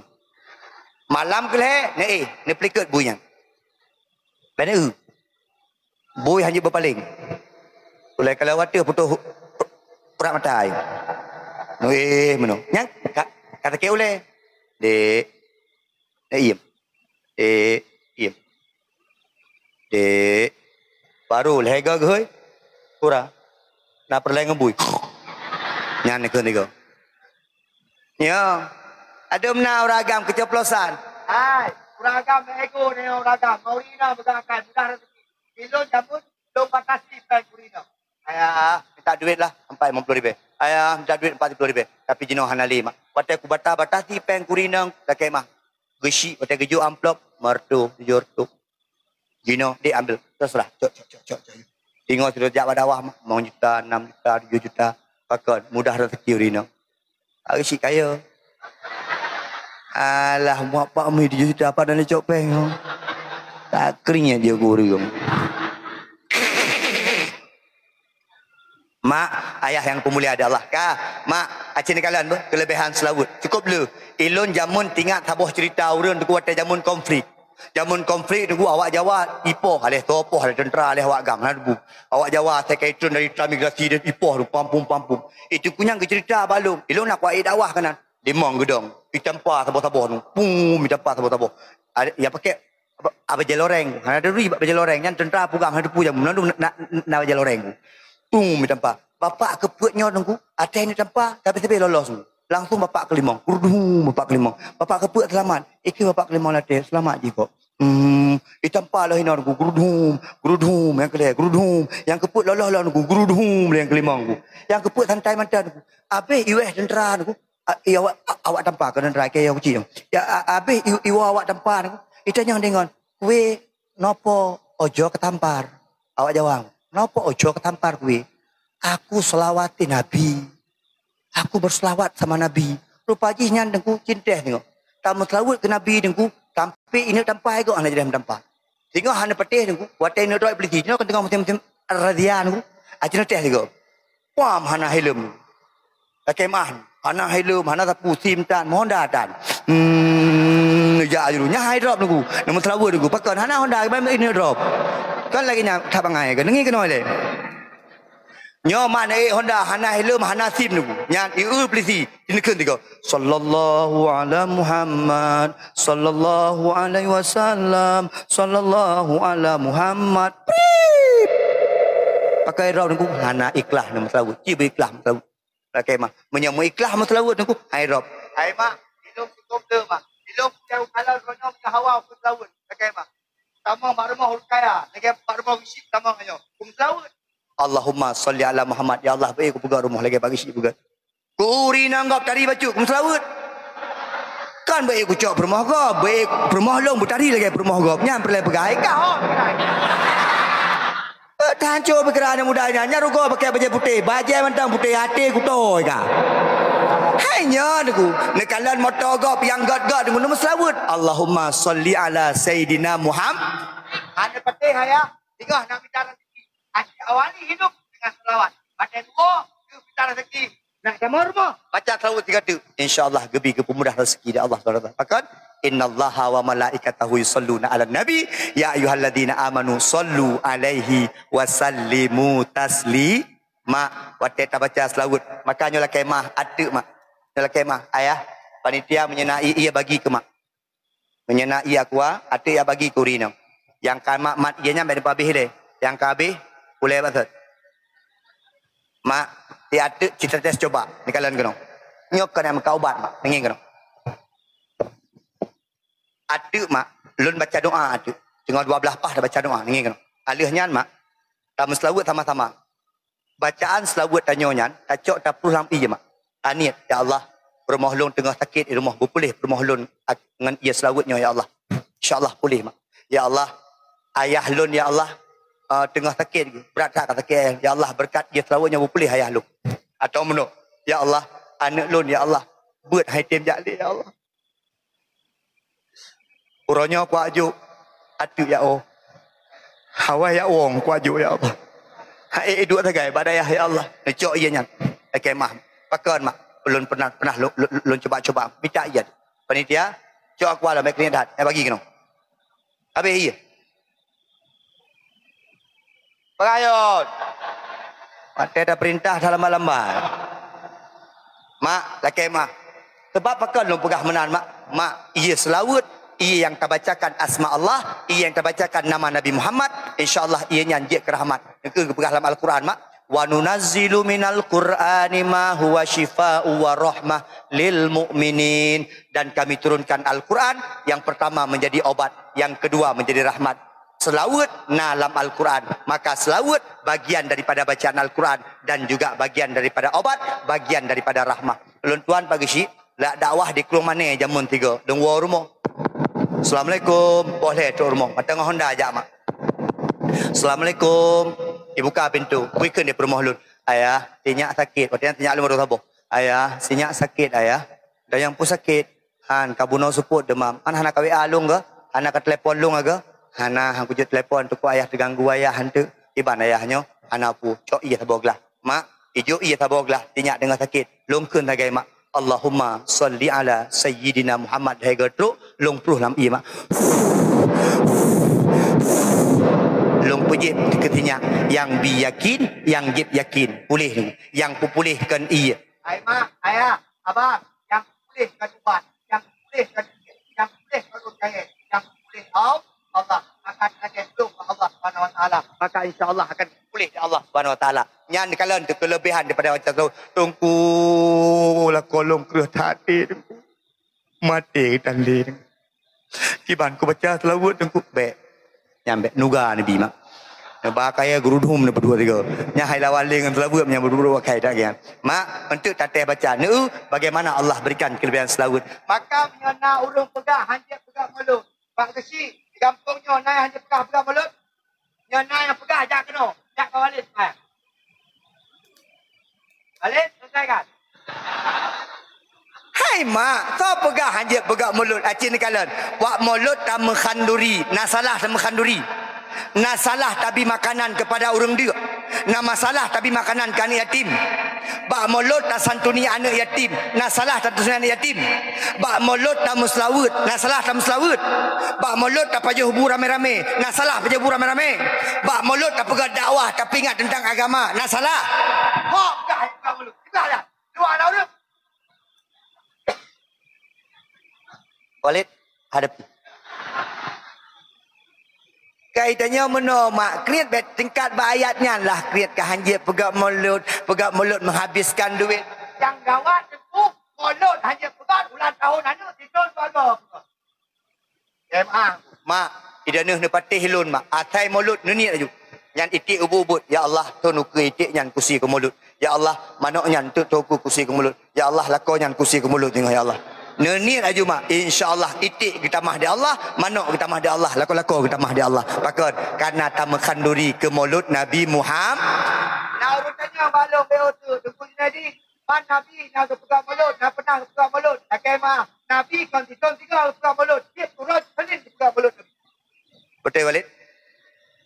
Malam keulhèe, na éh, neupeulikot bui nyan. Bèk neu. Bui hana jeuet beupaleng. Ulèe kalau watèe putôh urat mata ayah. Wéh, meunoe. Nyan, ka, ka sakét ulèe. Dek. Dek, iem. Dek, iem. Dek. Baru lhèe goe geuhôi. Kurang. Na peureulèe ngon bui. Nyan keu nigo. Nyoe, adum na uragam keucoplosan. Hai, uragam ego nyoe uragam. Maurina beugah akai mudah rezeki. Ilôn jameun Lôn batasi péng kuri nyoe. Ayah, minta duit lah, empat lima puluh ribu. Ayah, minta duit empat puluh ribu. Tapi jinoe hana lé, mak. Watèe kubata-batasi péng kuri nyoe, lakèe mah. Geusyik, watèe geujok amplop, meureutoh, tujoh reutôh. Jinoe, dek ambil. Terserah. Cok, cok, cok, cok, cok. Ingat sudah jak bak dakwah, mak. Limong juta, enam juta, tujoh juta. Pakon, mudah rezeki ureueng inong. Ari cit kaya. Alah, muak pak mi tujoh juta, apa dan lecok péng. Tak kering aja guru. Mak, ayah yang pemulia di Allah. Ka, mak, aci neukalon beuh, kelebihan selawut. Cukup le. Ilôn jameun tingat saboh cerita ureueng teungku watèe jameun konflik. Jameun konflik teungku awak Jawa ipoh, aléh soe poh, aléh tentera, aléh awak gam, hana teupeu. Awak Jawa asai ka itreun dari transmigrasi dan ipoh pampung-pampung. Itu kunyang geucerita bak lôn. Ilôn nak kuat dakwah keunan. Limong geudong. Itampa saboh-saboh tu. Pum, itampa saboh-saboh. Ada yang pakai apa, apa bajèe loreng. Hana deuri bak bajèe loreng. Nyan tentera peugah hana teupeu jameun. Lalu na, na, na bajèe loreng tu. Pum, itampa. Bapak keupeuet nyoe teungku. Até ni tampa, tapi sabe lolos tu. Langsung bapak keulimong. Gurudum, bapak keulimong. Bapak keupeuet seulamat. Ikeu bapak keulimong latèe, seulamat jih kok. Hmm, itampa lom hinoe teungku. Gurudum, gurudum, nyang keulhèe, gurudum. Nyang keupeuet lolos lom teungku. Gurudum, nyang keulimong teungku. Nyang keupeuet santai mantong teungku. Abéh iweh tentera teungku. A, i awak, a, awak tampa keu tentera keu kucing. Ya, a, abéh i, iwoe awak tampa teungku. Itanyong deungon, "Kue nopo ojo keu tampar?" Awak jawab, "Nopo ojo keu tampar kue? Aku selawati Nabi." Aku berselawat sama Nabi. Rupa jih nyan teungku, cinteh teungku. Tameuselawat keu Nabi teungku, sampai ineuk tampa igoe hana jadeh meutampa. Singoh hana patéh teungku, watèe ineuk droe polisi, nyoe kan teungoh musim-musim razia teungku. Aci neuteh teungku. Wah, hana helm. Lakèe mah, hana helm, hana sapu, sim tan, Honda tan. Hmm, jak aju. Nyan hai drop teungku. Nama selawat teungku. Pakon hana Honda, ineuk drop. Kan lagi nyan that bangai ke. Dengi keunoe lé. Nyoe mak neuék Honda, hana helm, hana sim teungku. Nyan ieu polisi, ineukheun tiga. Sallallahu ala Muhammad, sallallahu alaihi wasallam, sallallahu ala Muhammad. Prip! Pakai rau teungku, hana ikhlas nama selawat. Ci beu ikhlas nama selawat. Lakèe mah. Meunyoe meuikhlas nama selawat teungku, hai rop. Hai mak, ilôn cukup le mak. Ilôn jauh kalan roh nyoe meunyoe hawa keu selawat. Lakèe mah. Tamong bak rumoh ureueng kaya, lagèe bak rumoh geusyik tamong nyoe. Keu selawat. Allahumma shalli ala Muhammad. Ya Allah, beu kupeugöt rumoh lagèe bak geusyik peugöt. Kuri nang gob tari bacut, keu selawat. Kan beu kucok peurumoh gob, beu peurumoh lôn beutari lagèe peurumoh gob. Nyan peureulèe peugah, hai ka ho. Eh, tahanco pikiran aneuk muda nyan. Nyan rugoe pakai bajèe putéh, bajèe mantong putéh, até kutôi ka. Hai nyan teungku, neukalon moto gob nyang göt-göt teungku, neumeuselawat. Allahumma shalli ala Sayyidina Muhammad. Hana patéh, ayah. Singoh nak mita rezeki. Asyik awali hidup dengan selawat. Batèe tuwoe, keu mita rezeki. Nak kamoe rumoh. Baca selawat tiga teuk. Insya Allah geubi geupeumudah rezeki di Allah Subhanahu wa Taala. Pakon? Innallaha wa malaikatahu yusalluna 'alan nabi, ya ayyuhalladzina amanu sallu 'alaihi wa sallimu taslima. Watèe tabaca selawat, maka nyoe lakèe mah, ateuk mak. Nyoe lakèe mah, ayah, panitia meunyoe na ie, ie bagi keu mak. Meunyoe na ie aqua, ateuk jak bagi keu ureueng inong. Nyang ka mat-mat ie nyan bèk neupeuhabéh lé. Nyang ka habéh, pulèe bak sot. Mak, di ateuk cit tetes coba, neukalon keunoe. Nyoe kon nyang meukat ubat, mak, deungoe keunoe. Ateuk, mak, lôn baca doa ateuk. Teungoh dua blaih paih tabaca doa, deungoe keunoe. Alheuh nyan, mak, tameuselawat sama-sama. Bacaan selawat tanyoe nyan tacok tapluh lam ie, mak. Taniet, "Ya Allah, peurumoh lôn teungoh sakét di rumoh, beupuléh peurumoh lôn ak-, ngon ie selawat nyoe, ya Allah." Insya Allah puléh, mak. "Ya Allah, ayah lôn, ya Allah, eh, teungoh sakét, brat that ka sakét ayah. Ya Allah, beureukat ie selawat nyoe beupuléh ayah lôn." Atau meunoe, "Ya Allah, aneuk lôn, ya Allah, beuet han item jak lé, ya Allah." Uroe nyoe kuajok ateuk ya oh. Hawai ya wong kuajok ya Allah. Hai duek sagai bak dayah ya Allah. Neucok ie nyan. Lakèe mah. Pakon mak. Ulôn pernah, pernah lôn, lôn, lôn cuba-cuba. Mita ie. Panitia, cok aqua lom, bèk keuneuk that. Nyang bagi keunoe. Habéh ie. Peurayot. Watèe tapeurintah talambat-lambat. Mak, lakèe mah. Sebab pakon lôn peugah meunan, mak? Mak, ie selawat, ie nyang tabacakan asma Allah, ie nyang tabacakan nama Nabi Muhammad, insya Allah ie nyan jeuet keu rahmat. Nyang keu geupeugah lam Al-Quran, mak. "Wa nunazzilu minal Qur'ani ma huwa syifaa'u wa rahmah lil mu'minin." Dan Kami turunkan Al-Quran, yang pertama menjadi obat, yang kedua menjadi rahmat. Seulaweuet na lam Al-Quran. Maka seulaweuet bagian daripada bacaan Al-Quran dan juga bagian daripada obat, bagian daripada rahmah. Lôn tuan Pak Geuchik, lak dakwah di Krueng Mané jameun tiga, lôn woe rumoh. Assalamualaikum. Poh lhèe trok rumoh. Mata ngon honda jak mak. Assalamualaikum. Ibuka pintu. Bui kheun di peurumoh lôn. Ayah, sinyak sakét. Watèe nyan sinyak lôn baru saboh. Ayah, sinyak sakét, ayah. Dan nyang peue sakét? Han, ka bunoe seupôt deumam. Han, hana ka W A lôn kah? Hana ka telepon lôn kah? Hana, han kujeuet telepon, teungku ayah teuganggu ayah han teuk. Iban ayah nyoe, hana peue. Cok ié saboh glah. Mak, ijok ié saboh glah, sinyak teungoh sakét. Lôn kheun sagai mak. Allahumma shalli ala sayyidina Muhammad, hai geutrok, lôn pruh lam ié mak. Lôn peujép keu sinyak, nyang bi yakin, nyang jieb yakin. Puléh, nyang peupuléh kon ié. Hai mak, ayah, abang, nyang peupuléh kon ubat, nyang peupuléh kon ié, nyang peupuléh kon ureueng kayèe, nyang peupuléh Allah. Allah akan lagèe tulông Allah Subhanahu Wa Taala. Maka insya Allah akan pulih di Allah Subhanahu Wa Taala. Nyan kalon tu kelebihan daripada baca tu. Teungku, lakoe lôn kreueh that, Teungku. Maté tandé. Kiban ku baca seulaweuet Teungku bèk. Nyan bèk nuga Nabi mak. Neuba kaya gurudhum ni berdua tiga. Nyan hai lawan lé ngon seulaweuet nyan berdua pakai tak kian. Mak, untuk tateh baca. Nu, bagaimana Allah berikan kelebihan seulaweuet. Maka meunyoe na ureueng peugah hanjeuet peugah mulod. Pak Geuchik, di gampông nyoe na nyang hanjeuet peugah-peugah mulod? Nyoe na nyang peugah, jak keunoe, jak bak Walid seumayang. Walid, selesaikan. Hai mak, soe peugah hanjeuet peugah mulod? Aci neukalon. Wak mulod tameukhanduri, na salah tameukhanduri. Na salah tabi makanan keupada ureueng deuk. Na masalah tabi makanan keu aneuk yatim. Bak mulod tasantuni aneuk yatim, na salah tasantuni aneuk yatim. Bak mulod tameuseulaweuet, na salah tameuseulaweuet. Bak mulod tapajoh bu ramé-ramé, na salah pajoh bu ramé-ramé. Bak mulod tapeugah dakwah, tapeuingat teuntang agama, na salah. Hok, peugah, peugah mulod. Peugah dah. Dua aneuk ureueng. Walid, hadap. Kai tanyoe meunoe mak kriet bèk tingkat bak ayat nyan lah kriet ka hanjeuet peugah mulod, peugah mulod menghabiskan duit. Nyang gawat teungku, mulod hanjeuet peugah ulang tahun aneuk sithon bagoe. Jemaah. Mak, idanoh neupatéh lôn mak. Asai mulod neuniet laju. Nyan iték ubit-ubit, ya Allah, thon ukeue iték nyan kusi keu mulod. Ya Allah, manok nyan teuk thon ukeue kusi keu mulod. Ya Allah, lakoe nyan kusi keu mulod teungoh, ya Allah. Neuniet laju mak, insya Allah iték geutamah di Allah, manok geutamah di Allah, lakoe-lakoe geutamah di Allah. Pakon? Karena tameukhanduri keu mulod Nabi Muhammad. Na ureueng tanyong bak lôn B O tu, Teungku Junaidi, ban Nabi na geupeugah mulod, na peunah geupeugah mulod. Lakèe meu'ah, Nabi kon sithon singoh geupeugah mulod, tiep uroe Seunin geupeugah mulod Nabi. Beutôi, Walid?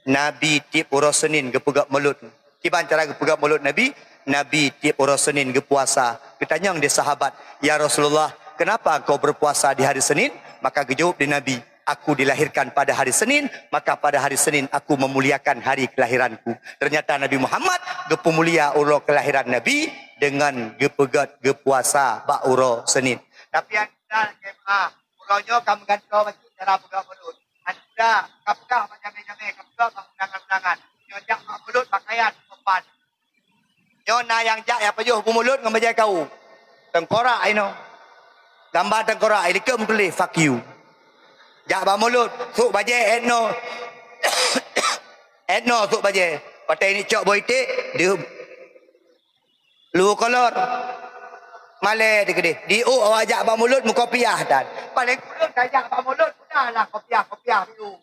Nabi tiep uroe Seunin geupeugah mulod. Kiban cara geupeugah mulod Nabi? Nabi tiep uroe Seunin geupuasa. Geutanyong di sahabat, "Ya Rasulullah, kenapa engkau berpuasa di hari Senin?" Maka geujaweueb di Nabi, "Aku dilahirkan pada hari Senin, maka pada hari Senin aku memuliakan hari kelahiranku." Ternyata Nabi Muhammad geupeumulia uroe kelahiran Nabi dengan geupeugét geupuasa bak uroe Senin. Tapi anda jemaah, uroe nyoe ka meugantoe bacut cara peugah mulod. Anda ka peugah bak jamé-jamé, ka peugah bak undangan-undangan. Nyoe jak bak mulod pakaian sopan. Nyoe na nyang jak nyang pajoh bu mulod ngon bajèe kawôm. Tengkorak inoe. Gamba tengkorak, i likot meutuléh, "Fuck you." Jak bak mulod, sôk bajèe, etno. Etno sôk bajèe. Watèe ini cok boh iték, di lu kolor. Malèe di keudéh. Di ôk awak jak bak mulod meukopiah dan. Paléng kureueng ka jak bak mulod, peugahlah kopiah-kopiah di ôk.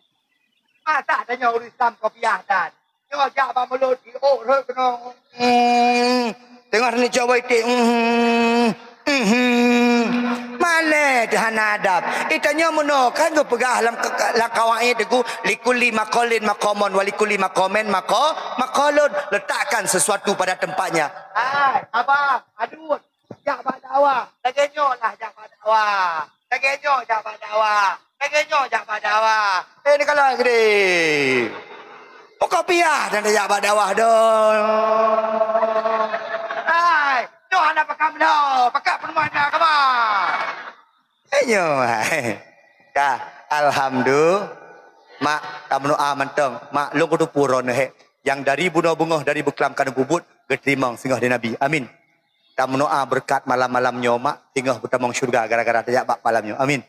Masa tanyoe ureueng Islam kopiah dan. Nyoe jak bak mulod, di ôk rhot keunoe. Hmm. Teungoh neucok boh iték. Hmm. Hmm. Malèe teuh hana adab. Itanyoe meunoe kan geupeugah lam, lam kawaid teungku, "Likulli maqalin maqamun wa likulli maqamin maqa-, maqalun." Letakkan sesuatu pada tempatnya. Hai, abang, adut. Jak bak dakwah. Lagèe nyoe lah jak bak dakwah. Lagèe nyoe jak bak dakwah. Lagèe nyoe jak bak dakwah. Eh, ni kalau gede. Pokok piah dan jak bak dakwah dong. Hai, nyoe hana pakai meunoe, pakai perumahan agama. Eh, nyoe. Ka, alhamdulillah. Mak, tameudoa mantong. Mak, lôn kuteupeu droeneuh, he. Nyang dari bunoe beungoh, dari beuklam keuneuk peubuet, geuteurimong singoh di Nabi. Amin. Tameudoa beureukat malam-malam nyoe, mak, singoh beutamong syeuruga gara-gara tajak bak malam nyoe. Amin.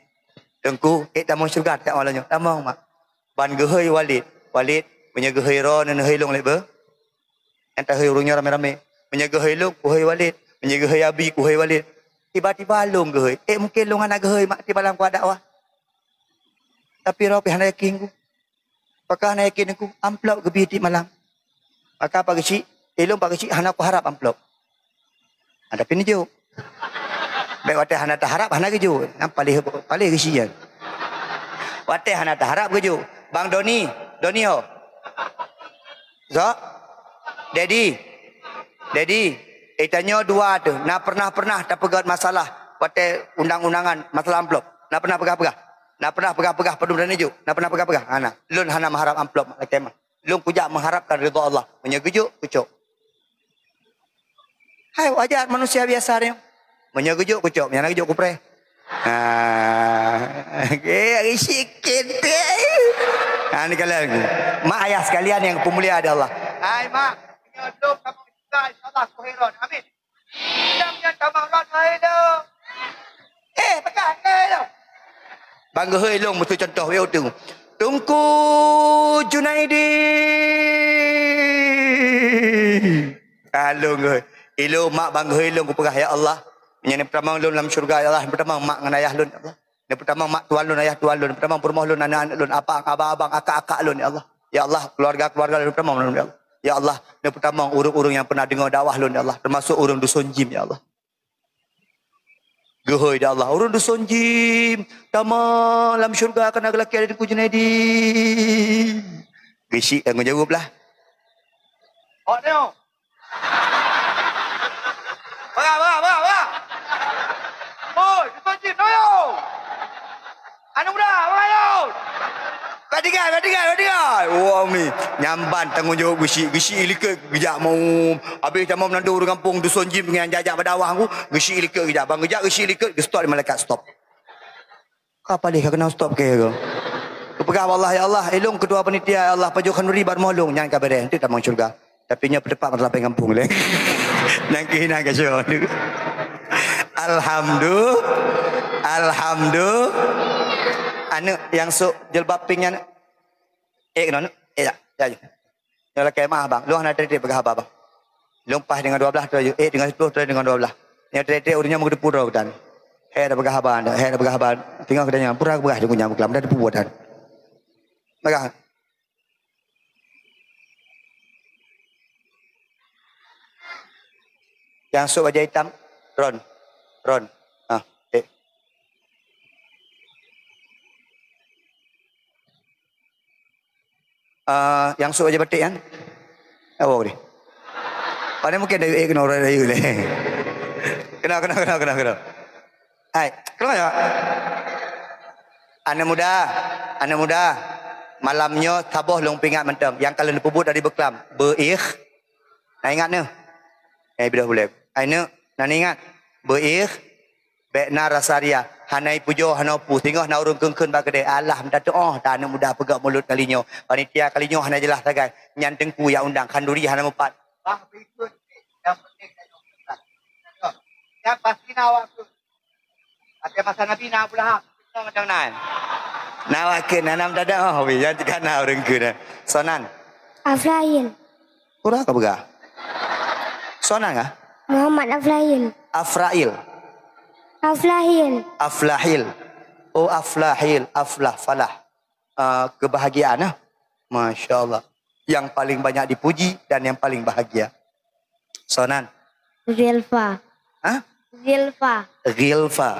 Teungku, ék tamong syeuruga tajak malam nyoe. Tamong, mak. Ban geuhôi Walid, Walid, meunyoe geuhôi droe, neuhôi lôn lé beuh. Nyang tahôi ureuëng nyoe ramé-ramé. Meunyoe geuhôi lôn, kuhôi Walid. Meunyoe geuhôi Abi, kuhôi Walid. Tiba-tiba lôn geuhôi. Eh, mungken lôn hana geuhôi mak di malam kuat dakwah. Tapi droe pih hana yakin ku. Pakon hana yakin ku, amplop geubri tieb malam. Maka Pak Geuchik, ilôn Pak Geuchik hana kuharab amplop. Ha, tapi neujok. Bèk watèe hana taharab, hana geujok. Nyan paléh, paléh Geuchik nyan. Watèe hana taharab geujok. Bang Doni, Doni ho. Sok? Dedi. Dedi. Eh, tanyoe dua tu. Na pernah-pernah tapeugöt masalah watèe undang-undangan, masalah amplop. Na pernah peugah-peugah. Na pernah peugah-peugah padum dan neujok. Na pernah peugah-peugah. Hana. Lôn hana meuharab amplop lakèe mah. Lôn kujak meuharabkan ridha Allah. Meunyoe geujok, kucok. Hai, wajar manusia biasa nyoe. Meunyoe geujok, kucok. Meunyoe hana geujok, kupreh. Ah, eh, sikit deh. Ha, ni kalian. Mak ayah sekalian yang peumulia di Allah. Hai, mak. Meunyoe lôn kamoe insya Allah kuhôi droe. Amin. Nyang tamong rot hai lo. Eh, peugah hai lo. Bang geuhôi lôn meusu contoh wéu tu. Teungku Junaidi. Ah, lôn geuhôi. Ilôn mak bang geuhôi lôn kupeugah, ya Allah. Nyang peutamong lôn lam syurga, ya Allah. Peutamong mak ngon ayah lôn, ya Allah. Nyang peutamong mak tuan lôn, ayah tuan lôn. Peutamong peurumoh lôn, aneuk-aneuk lôn, apang, abang-abang, akak-akak lôn, ya Allah. Ya Allah, keluarga-keluarga lôn peutamong lôn, ya Allah. Ya Allah, nyang peutamong ureuëng-ureuëng nyang pernah deungoe dakwah lôn, ya Allah. Termasuk ureuëng dusun jim, ya Allah. Geuhôi dah Allah. Ureuëng dusun jim, tamong lam syurga keunan geulakèe lé Teungku Junaidi. Geuchik tanggong jaweueb lah. Awak tengok. Bang, bang, bang, bang. Oi, dusun jim, toyo. Aneuk muda, bang, ayo. Ka tinggai, ka tinggai, ka tinggai. Wah, mi. Nyamban tanggong jaweueb Geuchik. Geuchik ilikot geujak maum. Habéh tamong meunandong ureuëng gampông dusun jim nyang jak-jak bak dakwah ku. Geuchik ilikot geujak. Bang geujak Geuchik ilikot, geustop lé malaikat, stop. Ka paléh ka keunan stop kèe ko. Kupeugah bak Allah, ya Allah, ilôn ketua panitia, ya Allah, pajoh khanduri bak rumoh lôn, nyan ka beureh, enteuk tamong syeuruga. Tapi nyoe peutepat masalah péng gampông lé. Nyan keuh inan ka syok. Alhamdu-, alhamdu-, aneuk nyang sôk jilbab pink nyan. Eh, keunoe, eh, ya, ya, ya. Nyoe lakèe meu'ah, bang. Lôn hana trép-trép peugah haba, bang. Lôn paih deungon dua blaih, troh, eh, deungon siploh, troh deungon dua blaih. Nyoe trép-trép ureueng nyoe meugeuteupeue droe geutanyoe. Hé, tapeugah haba, hé, tapeugah haba. Teungoh geutanyoe, pura geupeugah deungon nyang beuklam, dan teupeue buet tan. Peugah. Nyang sôk bajèe itam, Ron. Ron. Ah, eh. Ah, nyang sôk bajèe batik nyan? Awak deh. Pada mungkin dari, eh, kena orang dari leh. Kena, kena, kena, kena, kena. Hai, kena ya. Aneuk muda, aneuk muda. Malam nyoe saboh lôn peuingat mantong. Nyang ka lôn peubuet dari beuklam. Beuikh. Na ingat neuh? Eh, bidoh bulèe. Hai neuk, na ingat? Beuikh. Bèk na rasa ria, hana ipujoe, hana peue, singoh na ureueng kheun-kheun bak keudè, alah, meutateu'oh, ta aneuk muda peugah mulod kali nyoe. Panitia kali nyoe hana jeulaih sagai, nyan teungku nyang undang, khanduri hana mupat. Bah, berikut, nyang penting, nyang pasti na awak kheun. Watèe masa Nabi na Abu Lahab, fitnah macam nan. Na awak kheun, hana meutateu'oh, weh, nyan cit ka na ureueng kheun. Soe nan? Aflail. Peue ka peugah? Soe nan kah? Muhammad Aflail. Afrail. Aflail. Aflahil. Oh, Aflahil. Aflah, falah. Ah, kebahagiaan, ah. Masya Allah. Yang paling banyak dipuji dan yang paling bahagia. Soe nan? Zilfa. Hah? Zilfa. Zilfa.